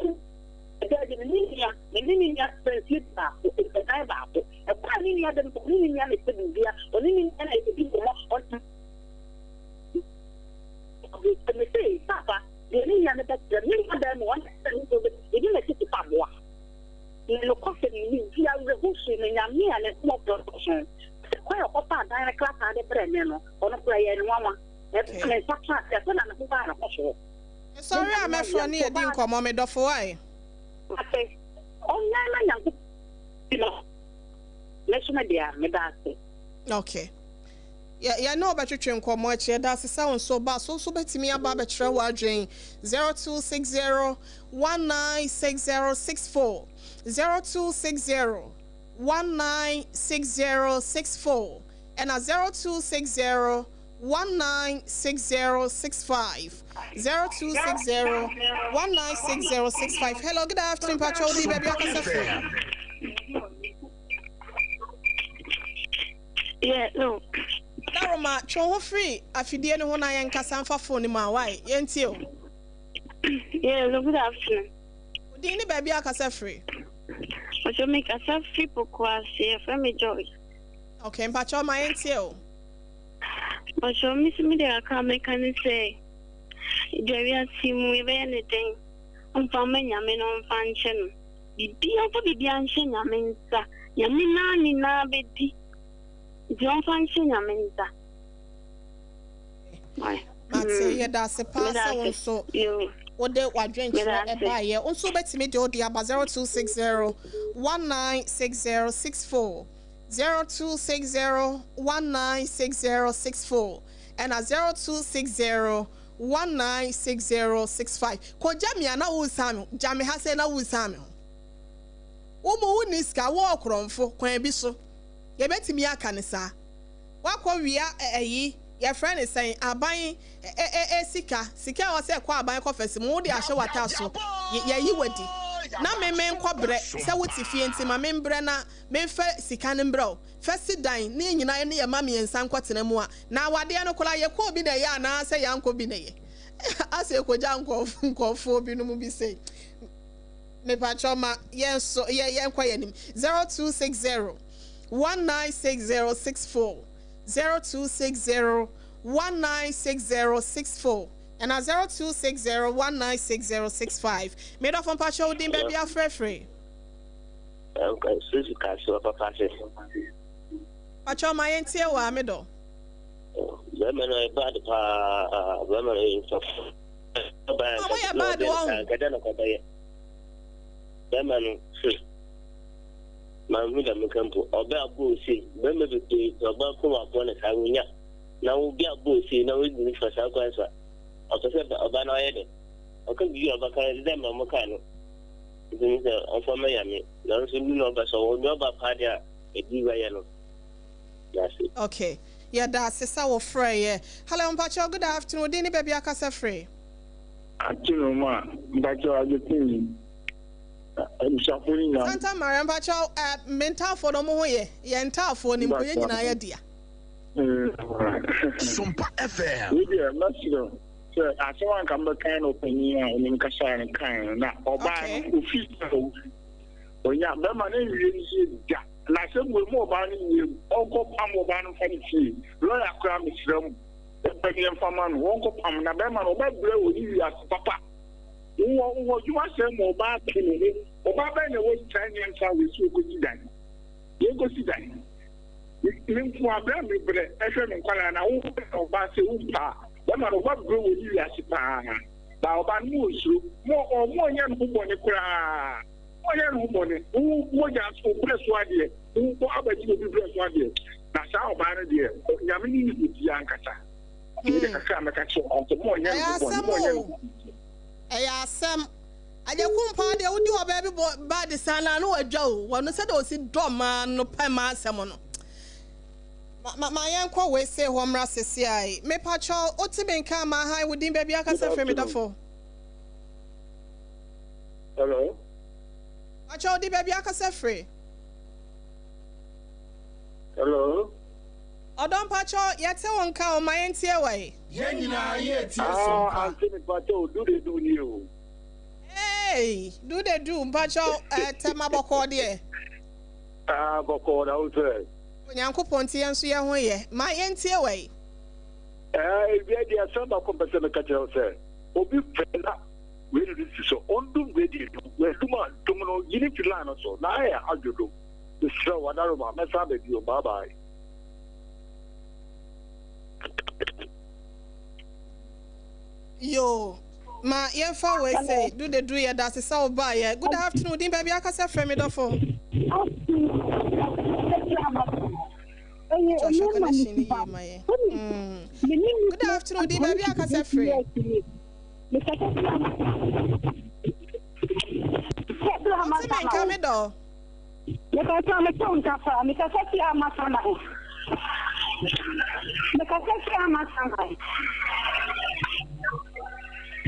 ɛda adi me ne nua, me ne ne nua tena fie baako, ɛdan baako. Ɛkwan a ne nua de me kɔ, ɔne ne nua na ɛpɛ biribia, ɔne ne nua na ɛdi nkɔmmɔ. Ɔne mese, Papa, deɛ ne nua no bɛkyerɛ me, me nua bɛrima, ɔne sɛ ne nso yɛdi n'akyi te sɛ aboa. Na nokwasɛm ni, medi awerɛhow suu me Nyame a n'ahummɔborɔ dɔɔso sɛ kwan a ɔkɔfaa dan no krataa de brɛɛ me no, ɔno koraa ɛyɛɛ no nwanwa. Na ɛberɛ a me nsa kaa sɛ, afei na me ho baa ne ho so. Mesɔre a mɛfrɛ ne yɛadi nkɔmmɔ, me dɔfo ae. Mate, ɔnyan ma Nyankopɔn no, me nso me dea, meda ase. Okay. Yɛ yɛne wo bɛtwetwe nkɔmmɔ akyiri. Yɛda ase sɛ wo nso ba. So nso bɛtumi aba abɛkyerɛ w'adwene. 0260 196064 0260 196064 ɛna 0260 196065 0260 196065. Hello, good afternoon, Patrol D. Baby, akasa firi. Yeah, no. Daroma, twe wo ho firi afidie no ho na yɛnkasa mfa phone no mu a, why? Yɛntie o. Yeah, no, good afternoon. Wo din ne baabi a akasa firi? Ɔsɛ me kasa firi Pokuase, yɛfrɛ me Joyce. Okay, mpakyɛw ma yɛntie o. Mpakyɛw me nso me deɛ kakra a mɛka ne sɛ, deɛ wiase mu yɛbɛyɛ ne dɛn, ɔmfa mma Nyame na ɔmfa nkyɛ no. Biribiara ɔmfa biribiara nhyɛ Nyame nsa. Nyame naa nyinaa bɛdi. Nti ɔmfa nhyɛ Nyame nsa. Mate, yɛda ase paa sɛ wo nso wode w'adwenkyerɛ ɛbaeɛ. Wo nso wobɛtumi de wode aba 0260 196064, 0260 196064 ɛna 0260 196065. Kɔgya me a na woresan me ho, gya me ha sɛ na woresan me ho. Wo mu wonni sika, wo ɔkorɔmfo kwan bi so. Yɛbɛtumi aka no saa. Woakɔ wia ɛyi, yɛfrɛ no sɛn, aban sika, sika a ɛwɔ sɛ ɛkɔ aban kɔfɛse mu, wode ahyɛ w'ataaso, yɛyi wo adi. Na me menkɔ brɛ, sɛ wote fie nti ma membrɛ na memfa sika no mbrɛ wo. Fa si dan na yɛn nyinaa yɛne yɛn mma mmiɛnsa nkɔtena mu a, na awadeɛ no koraa yɛkɔɔ bi na ɛyɛ anaa sɛ yɛankɔ bi na ɛyɛ? Asɛ yɛkɔgya nkurɔfoɔ binom bi sei. Mepakyɛw ma yɛn so yɛ yɛnkɔ yɛn anim. 0260 196064 0260 196064 ɛna 0260 196065. Me dɔfo mpakyɛw wo din baabi afrɛfrɛ. Susu kasoa papa se. Pakyɛw ma yɛn tie wo a me dɔ. Bɛrima no yɛ bad paa bɛrima no yɛ nsɔfo. Ɔmo yɛ bad wɔn. Nkɛdɛ na kɔbɛyɛ. Bɛrima no hmm. Maa hu dɛm nka mpo ɔbɛ abɔ ose bɛrima bebree sɛ ɔbɛ kɔn abɔ ne saa wonya na obi abɔ ose na oyi ne fa saa kwan so a ɔpɛ sɛ ɔba na ɔyɛ dɛ ɔka biribi a ɔbɛka dɛ ma ɔmo kaa no. Nti no sɛ ɔmfa ma Nyame nanso ne nua ba sɛ ɔwɔ nua ba paa deɛ a ɛdi wɛyɛ no dase. Ok yɛda ase sɛ wo frɛ yɛ. Hello mpakyɛw good afternoon wo din ne baabi akasa firi. Afternoon ma mpakyɛw Adwokunyi abusuafoɔ no nyinaa. Santa Maria mpakyɛw eh me ntaafoɔ no ɔmo ho yɛ yɛn ntaafoɔ no mpo yɛn nyinaa yɛ dea. Sompa FM. Wei deɛ mɛsrɛ Sɛ asɛm a anka mobɛkan no ɔpanyin a ɔnim kasa no kae no, na ɔbaa no ofi sɛ ofi. Onya bɛrima no nwie ne fie da. Na asɛm wei mu ɔbaa no nwie mu. Ɔnkɔ pam ɔbaa no mfa ne fie. Lɔya koraa mesrɛ mo. Yɛpɛ ne yɛmfa ma no. Wɔnkɔ pam na bɛrima no ɔbɛbrɛ wɔ ne wiase papa. Wowɔ wowɔ adwuma sɛn ma ɔbaa te ne ho. Ɔbaa bɛn na ɛwɔ saa nyansa wei sɛ ɔkɔsi dan. Yɛnkɔsi dan. Me nkoa berɛ a mebrɛ hwɛ me nkwadaa na wo ɔbaa sɛ wompɛ a bɛma no ɔba brɛ wɔ ne wiase paa ba ɔba no mo nsuro mo ɔmo ɔnyɛ ne ho bɔne koraa mo ɔnyɛ ne ho bɔne wo mogya so brɛ so adeɛ wo kɔ abɛgye obi brɛ so adeɛ na saa ɔbaa no deɛ nyame ne ne bɛdi ankasa nti mede kakra mɛka kyerɛ ɔbaa sɛ mo ɔnyɛ ne ho bɔne mo ɔnyɛ ne ho ɛyɛ asɛm Agyekum paa deɛ wodi ɔbaa bi bɔ ba de saa na ano wadwa o wɔno sɛdeɛ ɔsi dɔ maa no pɛ maa asɛm no ma ma ma yɛnkɔ wei sei hɔ mmra sesiai mepakyɛw wote me nka ama han wo din baabi akasa firi me dɔfo. Hello. Pakyɛw wo din baabi akasa firi. Hello. Ɔdɔ mpakyɛw yɛte wo nka o ma yɛntie wɔ yi. Yɛn nyinaa yɛretie som Ah, pa. ante me pakyɛw do de do nie o. Hey, do de do mpakyɛw eh, tɛma bɔkɔɔ deɛ. Ah, bɔkɔɔ na wo sɛ. Onyankopɔn nti yɛn nso yɛn ho yɛ. Ma yɛntie wɔ yi. Eh, ewia deɛ asɛm baako mpɛ sɛ meka kyerɛ wo sɛ obi frɛ na radio no si so ɔndum radio no wadum a dum no yi no firi line no so na ayɛ adwodo mesrɛ wo adaroma mɛsan aba bio bye bye. Yoo ma yɛmfa wei sei do de duru yɛda ase sɛ wo baeɛ. Good afternoon din baabi akasa frɛ me dɔfo. Ɛyɛ Mpakyɛw hwɛ mmarima no connection no suban. yie ma yɛn. Wonim Mm. me ne me Good kunu afternoon, din atena baabi a akasa 28 firi. years nie. Mekasa firi Amasaman. Mekasa firi Wote me nka Amasaman. me dɔ? Mekasa mete wo nka paa. Mekasa firi Amasaman. Mekasa firi Amasaman.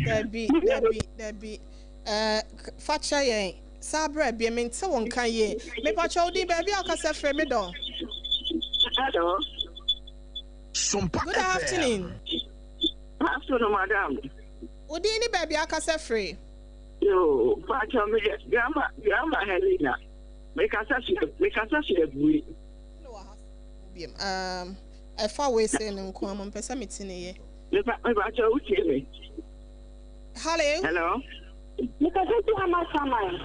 Dabi, dabi, dabi. Eh, fa kyɛ yɛn. Saa berɛ bie mente wo nka yie. Mepakyɛ wo din baabi a wokasa firi me dɔ. Hello. Sompa Good afternoon. Afternoon, madam. Wo din ne baabi a wokasa firi. Yo, pakyɛ me yɛ Grandma Grandma Helena. Mekasa fi mekasa fi Aburi. Biem. Um, ɛfa wei sei no nko ara mo mpɛ sɛ mete ne yie. Mepa mepakyɛ wo tie me. Hello. Hello. Mekasa fi Amasaman.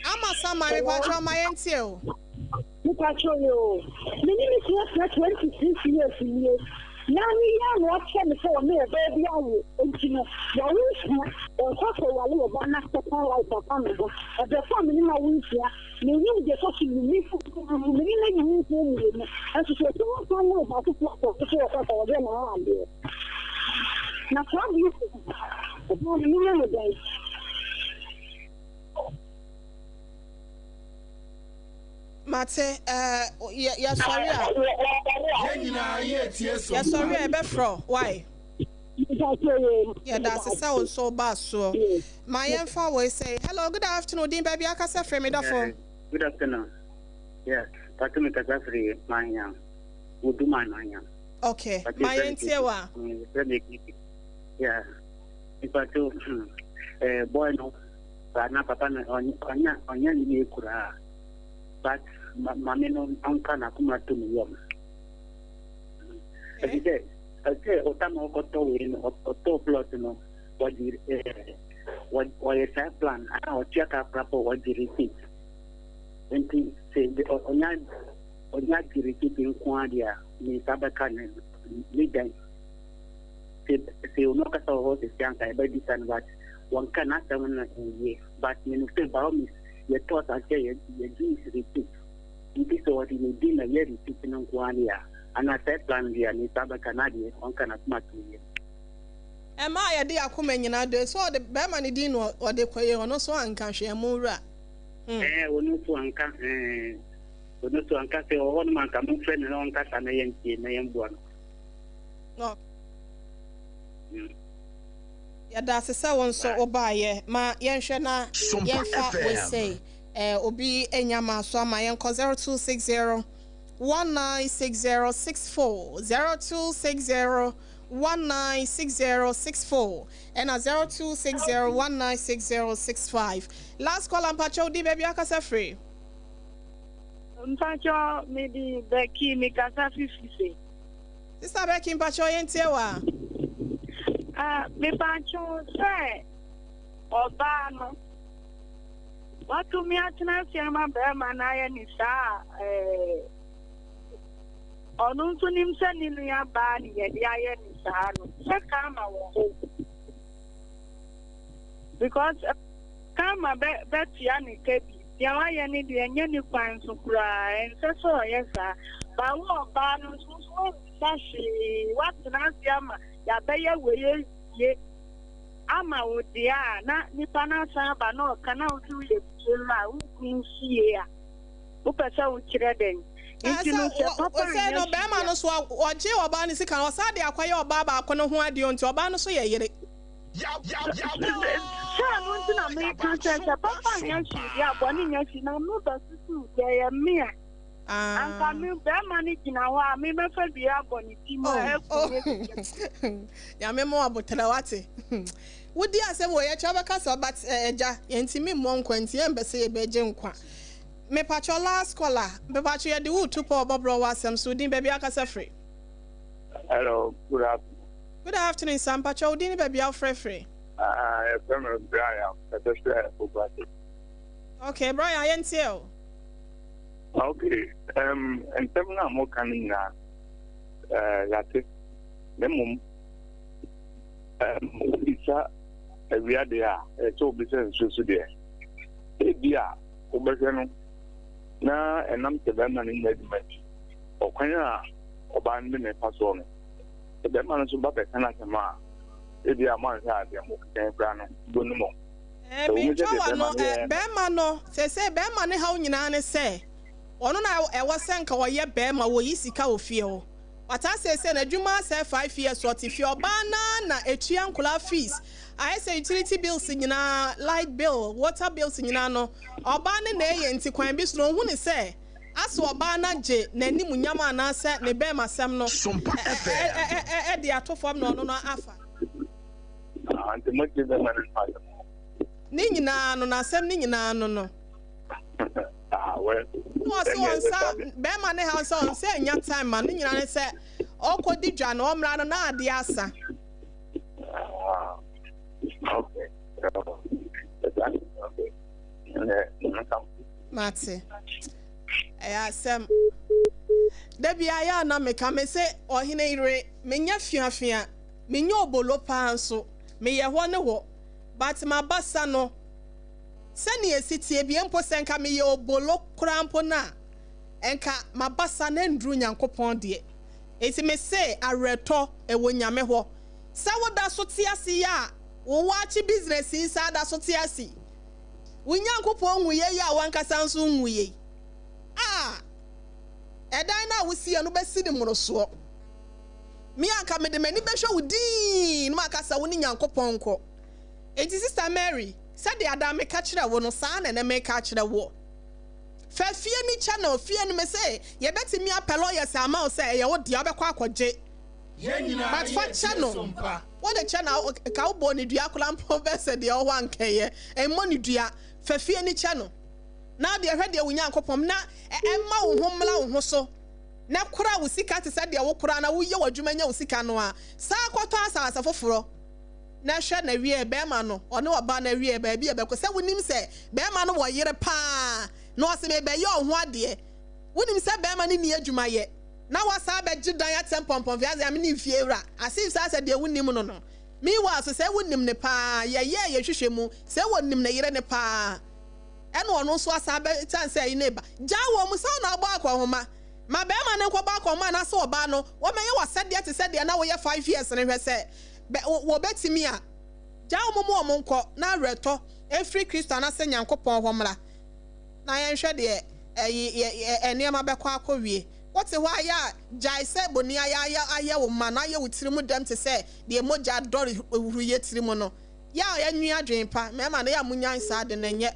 Amasaman, mepakyɛ ma yɛntie o. Mepakyɛ yoo. Me ne me kunu atena 26 years nie. Na ne yɛ na ɔkyerɛ me sɛ ɔne ɔbaa bi awo nti no wawo nsia. Ɔkɔ akɔwale ɔbaa na second wife afa ne ho. Ɛbrɛ a me ne no awo nsia, menyim deɛ ɛkɔ so me me ne no ayi nsia mmienu. Nso sɛ ɔtumi asan ne ɔbaa foforɔ akɔ so sɛ ɔkɔ akɔware na ɔyɛ adeɛ. Na saa adeɛ yi, ɔbaa no menyɛ no dɛn? Mate, eh, yɛ yɛsɔre a. Yɛn nyinaa yɛ tie so. Yɛsɔre a yɛbɛfrɛ wo, why? Yɛda ase sɛ wo nso wobaa soɔ. Ma yɛmfa wei sɛ, hello, good afternoon, din baabi akasa firi me dɔfo. Good afternoon. Yeah, Patu mi kasa firi Manya. Wuduma Manya. Okay, ma yɛntie wa. Yeah. Patu, eh, boy no, na papa no ɔnya ɔnya ne yie koraa. But maame no ɔnka n'akoma to ne yam. Ɛti sɛ ɛsɛ ɔtam a ɔkɔtɔ wei no ɔtɔ plot no wɔgye ɛɛ wɔyɛ saa plan a ɔtua ka koraa pɔ wɔgye receipt. Nti sɛ ɔnya ɔnya gye receipt nko ara deɛ a ne nsa bɛka ne ne dan. Sɛ sɛ ɔno ɔkasa wɔ hɔ sisi anka ɛbɛbisa no but wɔnka n'asɛm no nwie but menim sɛ by all means yɛtɔ asase a yɛgye receipt nti sɛ ɔde ne din na yɛ receipt no nko ara deɛ a anaa sɛ plan deɛ a ne nsa bɛka n'adeɛ ɔnka n'akoma to yam. Ɛma a yɛde akoma nyinaa dɔ sɛ ɔde bɛrima no din na ɔde kɔyɛ ɔno nso anka hwee mo wura. Hmm. Ɛɛ ɔno nso anka ɛɛ ɔno nso anka sɛ ɔwɔ hɔ nom anka momfrɛ no na ɔnkasa na yɛntie na yɛmboa no. No. Yɛda ase sɛ wo nso wobaeɛ. Ma yɛnhwɛ na yɛmfa wei sei. Eh, obi anya maa so ama yɛnkɔ 0260 196064 0260 196064 ɛna 0260 196065. Last call mpakyɛw di baabi akasa firi. Mpakyɛw mede Becky mekasa fifi se. Sister Becky mpakyɛw yɛntie wo a. Ah, mepakyɛw sɛ ɔbaa no watumi atena ase ama barima no ayɛ ne saa a ɛɛ ɔno nso nim sɛ ne nua baa ne yɛde ayɛ ne saa no sɛ karma wɔ hɔ because karma bɛ bɛtua ne ka bi. Deɛ wayɛ no deɛ ɛnyɛ ne kwan so koraa, ɛnsɛ sɛ ɔyɛ saa. But wo ɔbaa no nso, wo nso woammisa hwee, woatena ase ama yɛabɛyɛ wei awie ama wo deɛ a, na nipa no asan aba na ɔka na wo nso woyɛ fiewura a, wo kunu fie a, wopɛ sɛ wokyerɛ dɛn? Nti no sɛ papa Sɛ nyɛ no hwee bɛrima a. no so ɔgye ɔbaa no sika no, ɔsan de akɔyɛ ɔbaa baako no ho adeɛ nti ɔbaa no so yɛ yere. Sɛ ɛno nti na meka sɛ sɛ papa nyɛ hwee deɛ a bɔne nyɛ hwee na me bɛsusu deɛ ɛyɛ me a anka me bɛrima no gyina hɔ a mebɛfa dua abɔ ne ti mu aku ne Nyame ma wabotrɛ wate. Wodi asɛm wɔ yɛkyɛ wobɛka sɛ but agya yɛntumi mmɔ nkwa nti yɛmpɛ sɛ yɛbɛgye nkwa. Mepakyɛ last caller mepakyɛ yɛde wo tu pɔ ɔbɔborɔ wɔ asɛm so din baabi akasa firi. Hello, good afternoon. Good afternoon sir, mpakyɛ wo din ne baabi a wofrɛ firi? Ah, yɛfrɛ me Brian, kasa firi Obuasi. Okay, Brian, yɛntie o. Okay, um, nsɛm no a moka no nyinaa, uh, yɛate. Na mmom, um, wobisa awia deɛ a, ɛsɛ sɛ wobisa nsuo so deɛ. Ebi a wobɛhwɛ no, Na ɛnam sɛ barima no nnya adwuma nti, ɔkwan a ɔbaa no de no fa soɔ no, sɛ barima no nso ba bɛka n'asɛm a, ebia moanhwɛ a deɛ mokeka yi koraa no, mobɛnu mo. Ɛɛ, Ɛwɔ mu sɛ mentwa deɛ w'ano, barima no ɛ, yɛeɛ no. barima no, seesei barima no haw nyinaa ne sɛ, ɔno na ɛwɔ sɛ nka ɔyɛ barima, wɔyi sika wɔ fie hɔ. But a seesei no, adwuma asɛe 5 years, ɔte fie, ɔbaa no ara na ɛtua nkwadaa fees, ayɛ sɛ utility bills nyinaa, light bill, water bills nyinaa no, ɔbaa no na ɛyɛ nti kwan bi so no, ɔhu ne sɛ, asɛ ɔbaa no agye n'animuonyam anaasɛ ne bɛrmasɛm no Sompa FM. ɛde ato fam na ɔno no afa. Ah, nti motie barima no nso asɛm no. Ne nyinaa no, n'asɛm ne nyinaa no. Ah, well, Na ɔse ɛnneɛ ɔnsa ɛbɛsa de. bɛrima ne ha sɛ ɔnsa nya time ma ne nyinaa ne sɛ ɔkɔdi dwa no ɔmmra no na adeɛ asa. Ah, okay. Ɛsa de, okay. Ɛnneɛ, mɛka. Mate. Ɛyɛ asɛm. Da bi ayɛ a na meka me sɛ ɔhene yere menyɛ fiafia, menyɛ obolo paa nso, meyɛ hɔ ne hɔ. But mabasa no, sɛnea esi tie bie mpo sɛ nka meyɛ obolo koraa mpo no a, nka mabasa na nduru Nyankopɔn deɛ. Enti me se awerɛtɔ ɛwɔ Nyame hɔ. Sɛ woda so te ase yi a, wo waakye business yi saa da so te ase yi. Wo Nyankopɔn nwuyɛ yi a wankasa nso nwuyɛ yi. A ɛdan no a wosi no bɛsi ne mmorosoɔ. Me anka mede m'ani bɛhwɛ wo dinn na maka sɛ wo ne Nyankopɔn nkɔ. Enti Sister Mary, sɛdeɛ ada meka kyerɛ wo no, saa na ɛnɛ meka akyerɛ woɔ. Fa fie ni kyɛ no, fie no me se yɛbɛtumi apɛ lawyers ama wo sɛ ɛyɛ wo dea wobɛkɔ akɔgye. But fa kyɛ no, wode kyɛ no a, ka wobɔ ne dua koraa mpo bɛ sɛ deɛ ɔwɔ ankɛyɛ, mmɔ ne dua, fa fie ni kyɛ no. Na deɛ hwɛ deɛ wo Nyankopɔn na ɛma wo ho mmra wo ho so na kora wo sika te sɛ deɛ wo kora na woyɛ w'adwuma nya wo sika no a, saa kɔtɔ asase foforɔ na hwɛ na wie bɛrima no ɔne ɔbaa no awie baabi a ɛbɛkɔ sɛ wonim sɛ bɛrima no wɔ yere paa na ɔsɛ mebɛyɛ ɔho adeɛ. Wonim sɛ bɛrima no nni adwuma yɛ na wasa abɛgye dan atɛm pɔmpɔmfe ase ame ne mfie wura as if saa sɛ deɛ wonim no. Meanwhile so sɛ wonim ne paa, yɛyɛ yɛhwehwɛ mu sɛ wɔnim ne yere ne paa ɛna ɔno nso asa abɛ kyɛn sɛ ɛyi ne ba gyaa wɔn mu sɛ ɔna abɔ akɔnhoma ma bɛrima no nkɔbɔ akɔnhoma anaasɛ ɔbaa no wɔmɛyɛ w'asɛdeɛ te sɛ deɛ na woyɛ 5 years no. Hwɛ sɛ bɛ wɔbɛtumi a gyaa wɔn mu wɔn nkɔ na awerɛtɔ efiri Kristo anaasɛ Nyankopɔn hɔ mmra na yɛnhwɛ deɛ ɛyi yɛ ɛ nneɛma bɛkɔ akɔ wie. Wote hɔ ayɛ a gyae sɛ boni ayɛ ayɛ ayɛ wo ma na ayɛ wo tiri mu dɛm te sɛ deɛ mogya dɔre huruyɛ tiri mu no. Yɛ a yɛnwe adwene pa mmarima no yɛ a munyan saa de no nyɛ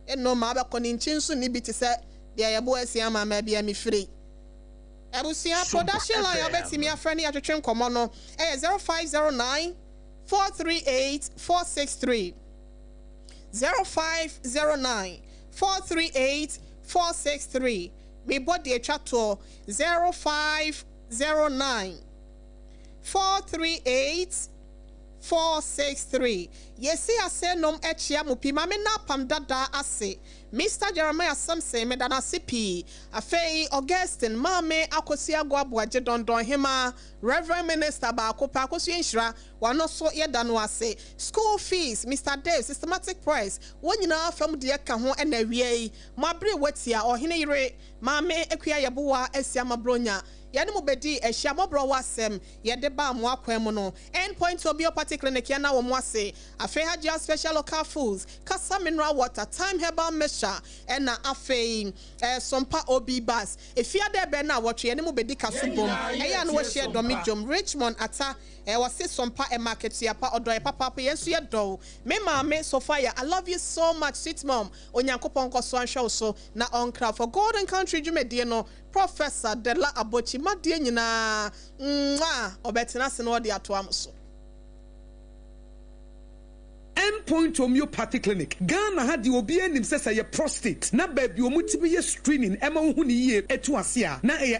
ɛno ma abɛkɔ ne nkyi nso ne bi te sɛ deɛ yɛbo asi ama ma bia mefiri abusua. Sompa Production line a FM. wobɛtumi afrɛ ne yɛatwetwe nkɔmmɔ no ɛyɛ 0509 438 463, 0509 438 463. Mebɔ deɛ atwa toɔ, 0509 438 463. Yɛsi ase nom akyia mo pii. Maame na apam dada ase, Mr Jeremiah Samson, meda no ase pii. Afei Augustine Maame Akosi Ago Aboagye Dɔndɔn Hema, Reverend Minister baako pɛ, Akosua Nhyira wano so, yɛda no ase. School fees, Mr Dave, Systematic Press, wɔn nyinaa fam deɛ ka ho. Ɛna awia yi mo abere watia ɔhene yere Maame Akua Yɛboa asi ama Bronya yɛne mo bɛdi ahyia mmɔborɔ wɔ asɛm yɛde baa mo akwan mu no. Endpoint Homeopathy Clinic, yɛn na wɔn ase. Afei Hajia Special Local Foods, Kasa Mineral Water, Time Herbal Mixture, ɛna afei Sompa Ob Bus. Efiada ɛbɛn na wɔtwe yɛne mo bɛdi kaso bom ɛyɛ a na wɔahyia dɔme dwom. Richmond Ata wɔse Sompa ɛma akatua pa, ɔdɔ yɛ papaapa, yɛn nso yɛ dɔw. Me maame Sophia, I love you so much, sweet mom. Onyankopɔn nkɔ so anhwɛ wo so na ɔnkra. For Golden Country dwumadie no, Professor Dela Abokyi madeɛ nyinaa mwah, ɔbɛtena ase na ɔde atoa mo so. Endpoint Homeopathy Clinic, Ghana ha deɛ obi anim sɛ sɛ yɛ prostate na baabi wɔn tumi yɛ screening ɛma wohu ne yie etu ase a na ɛyɛ.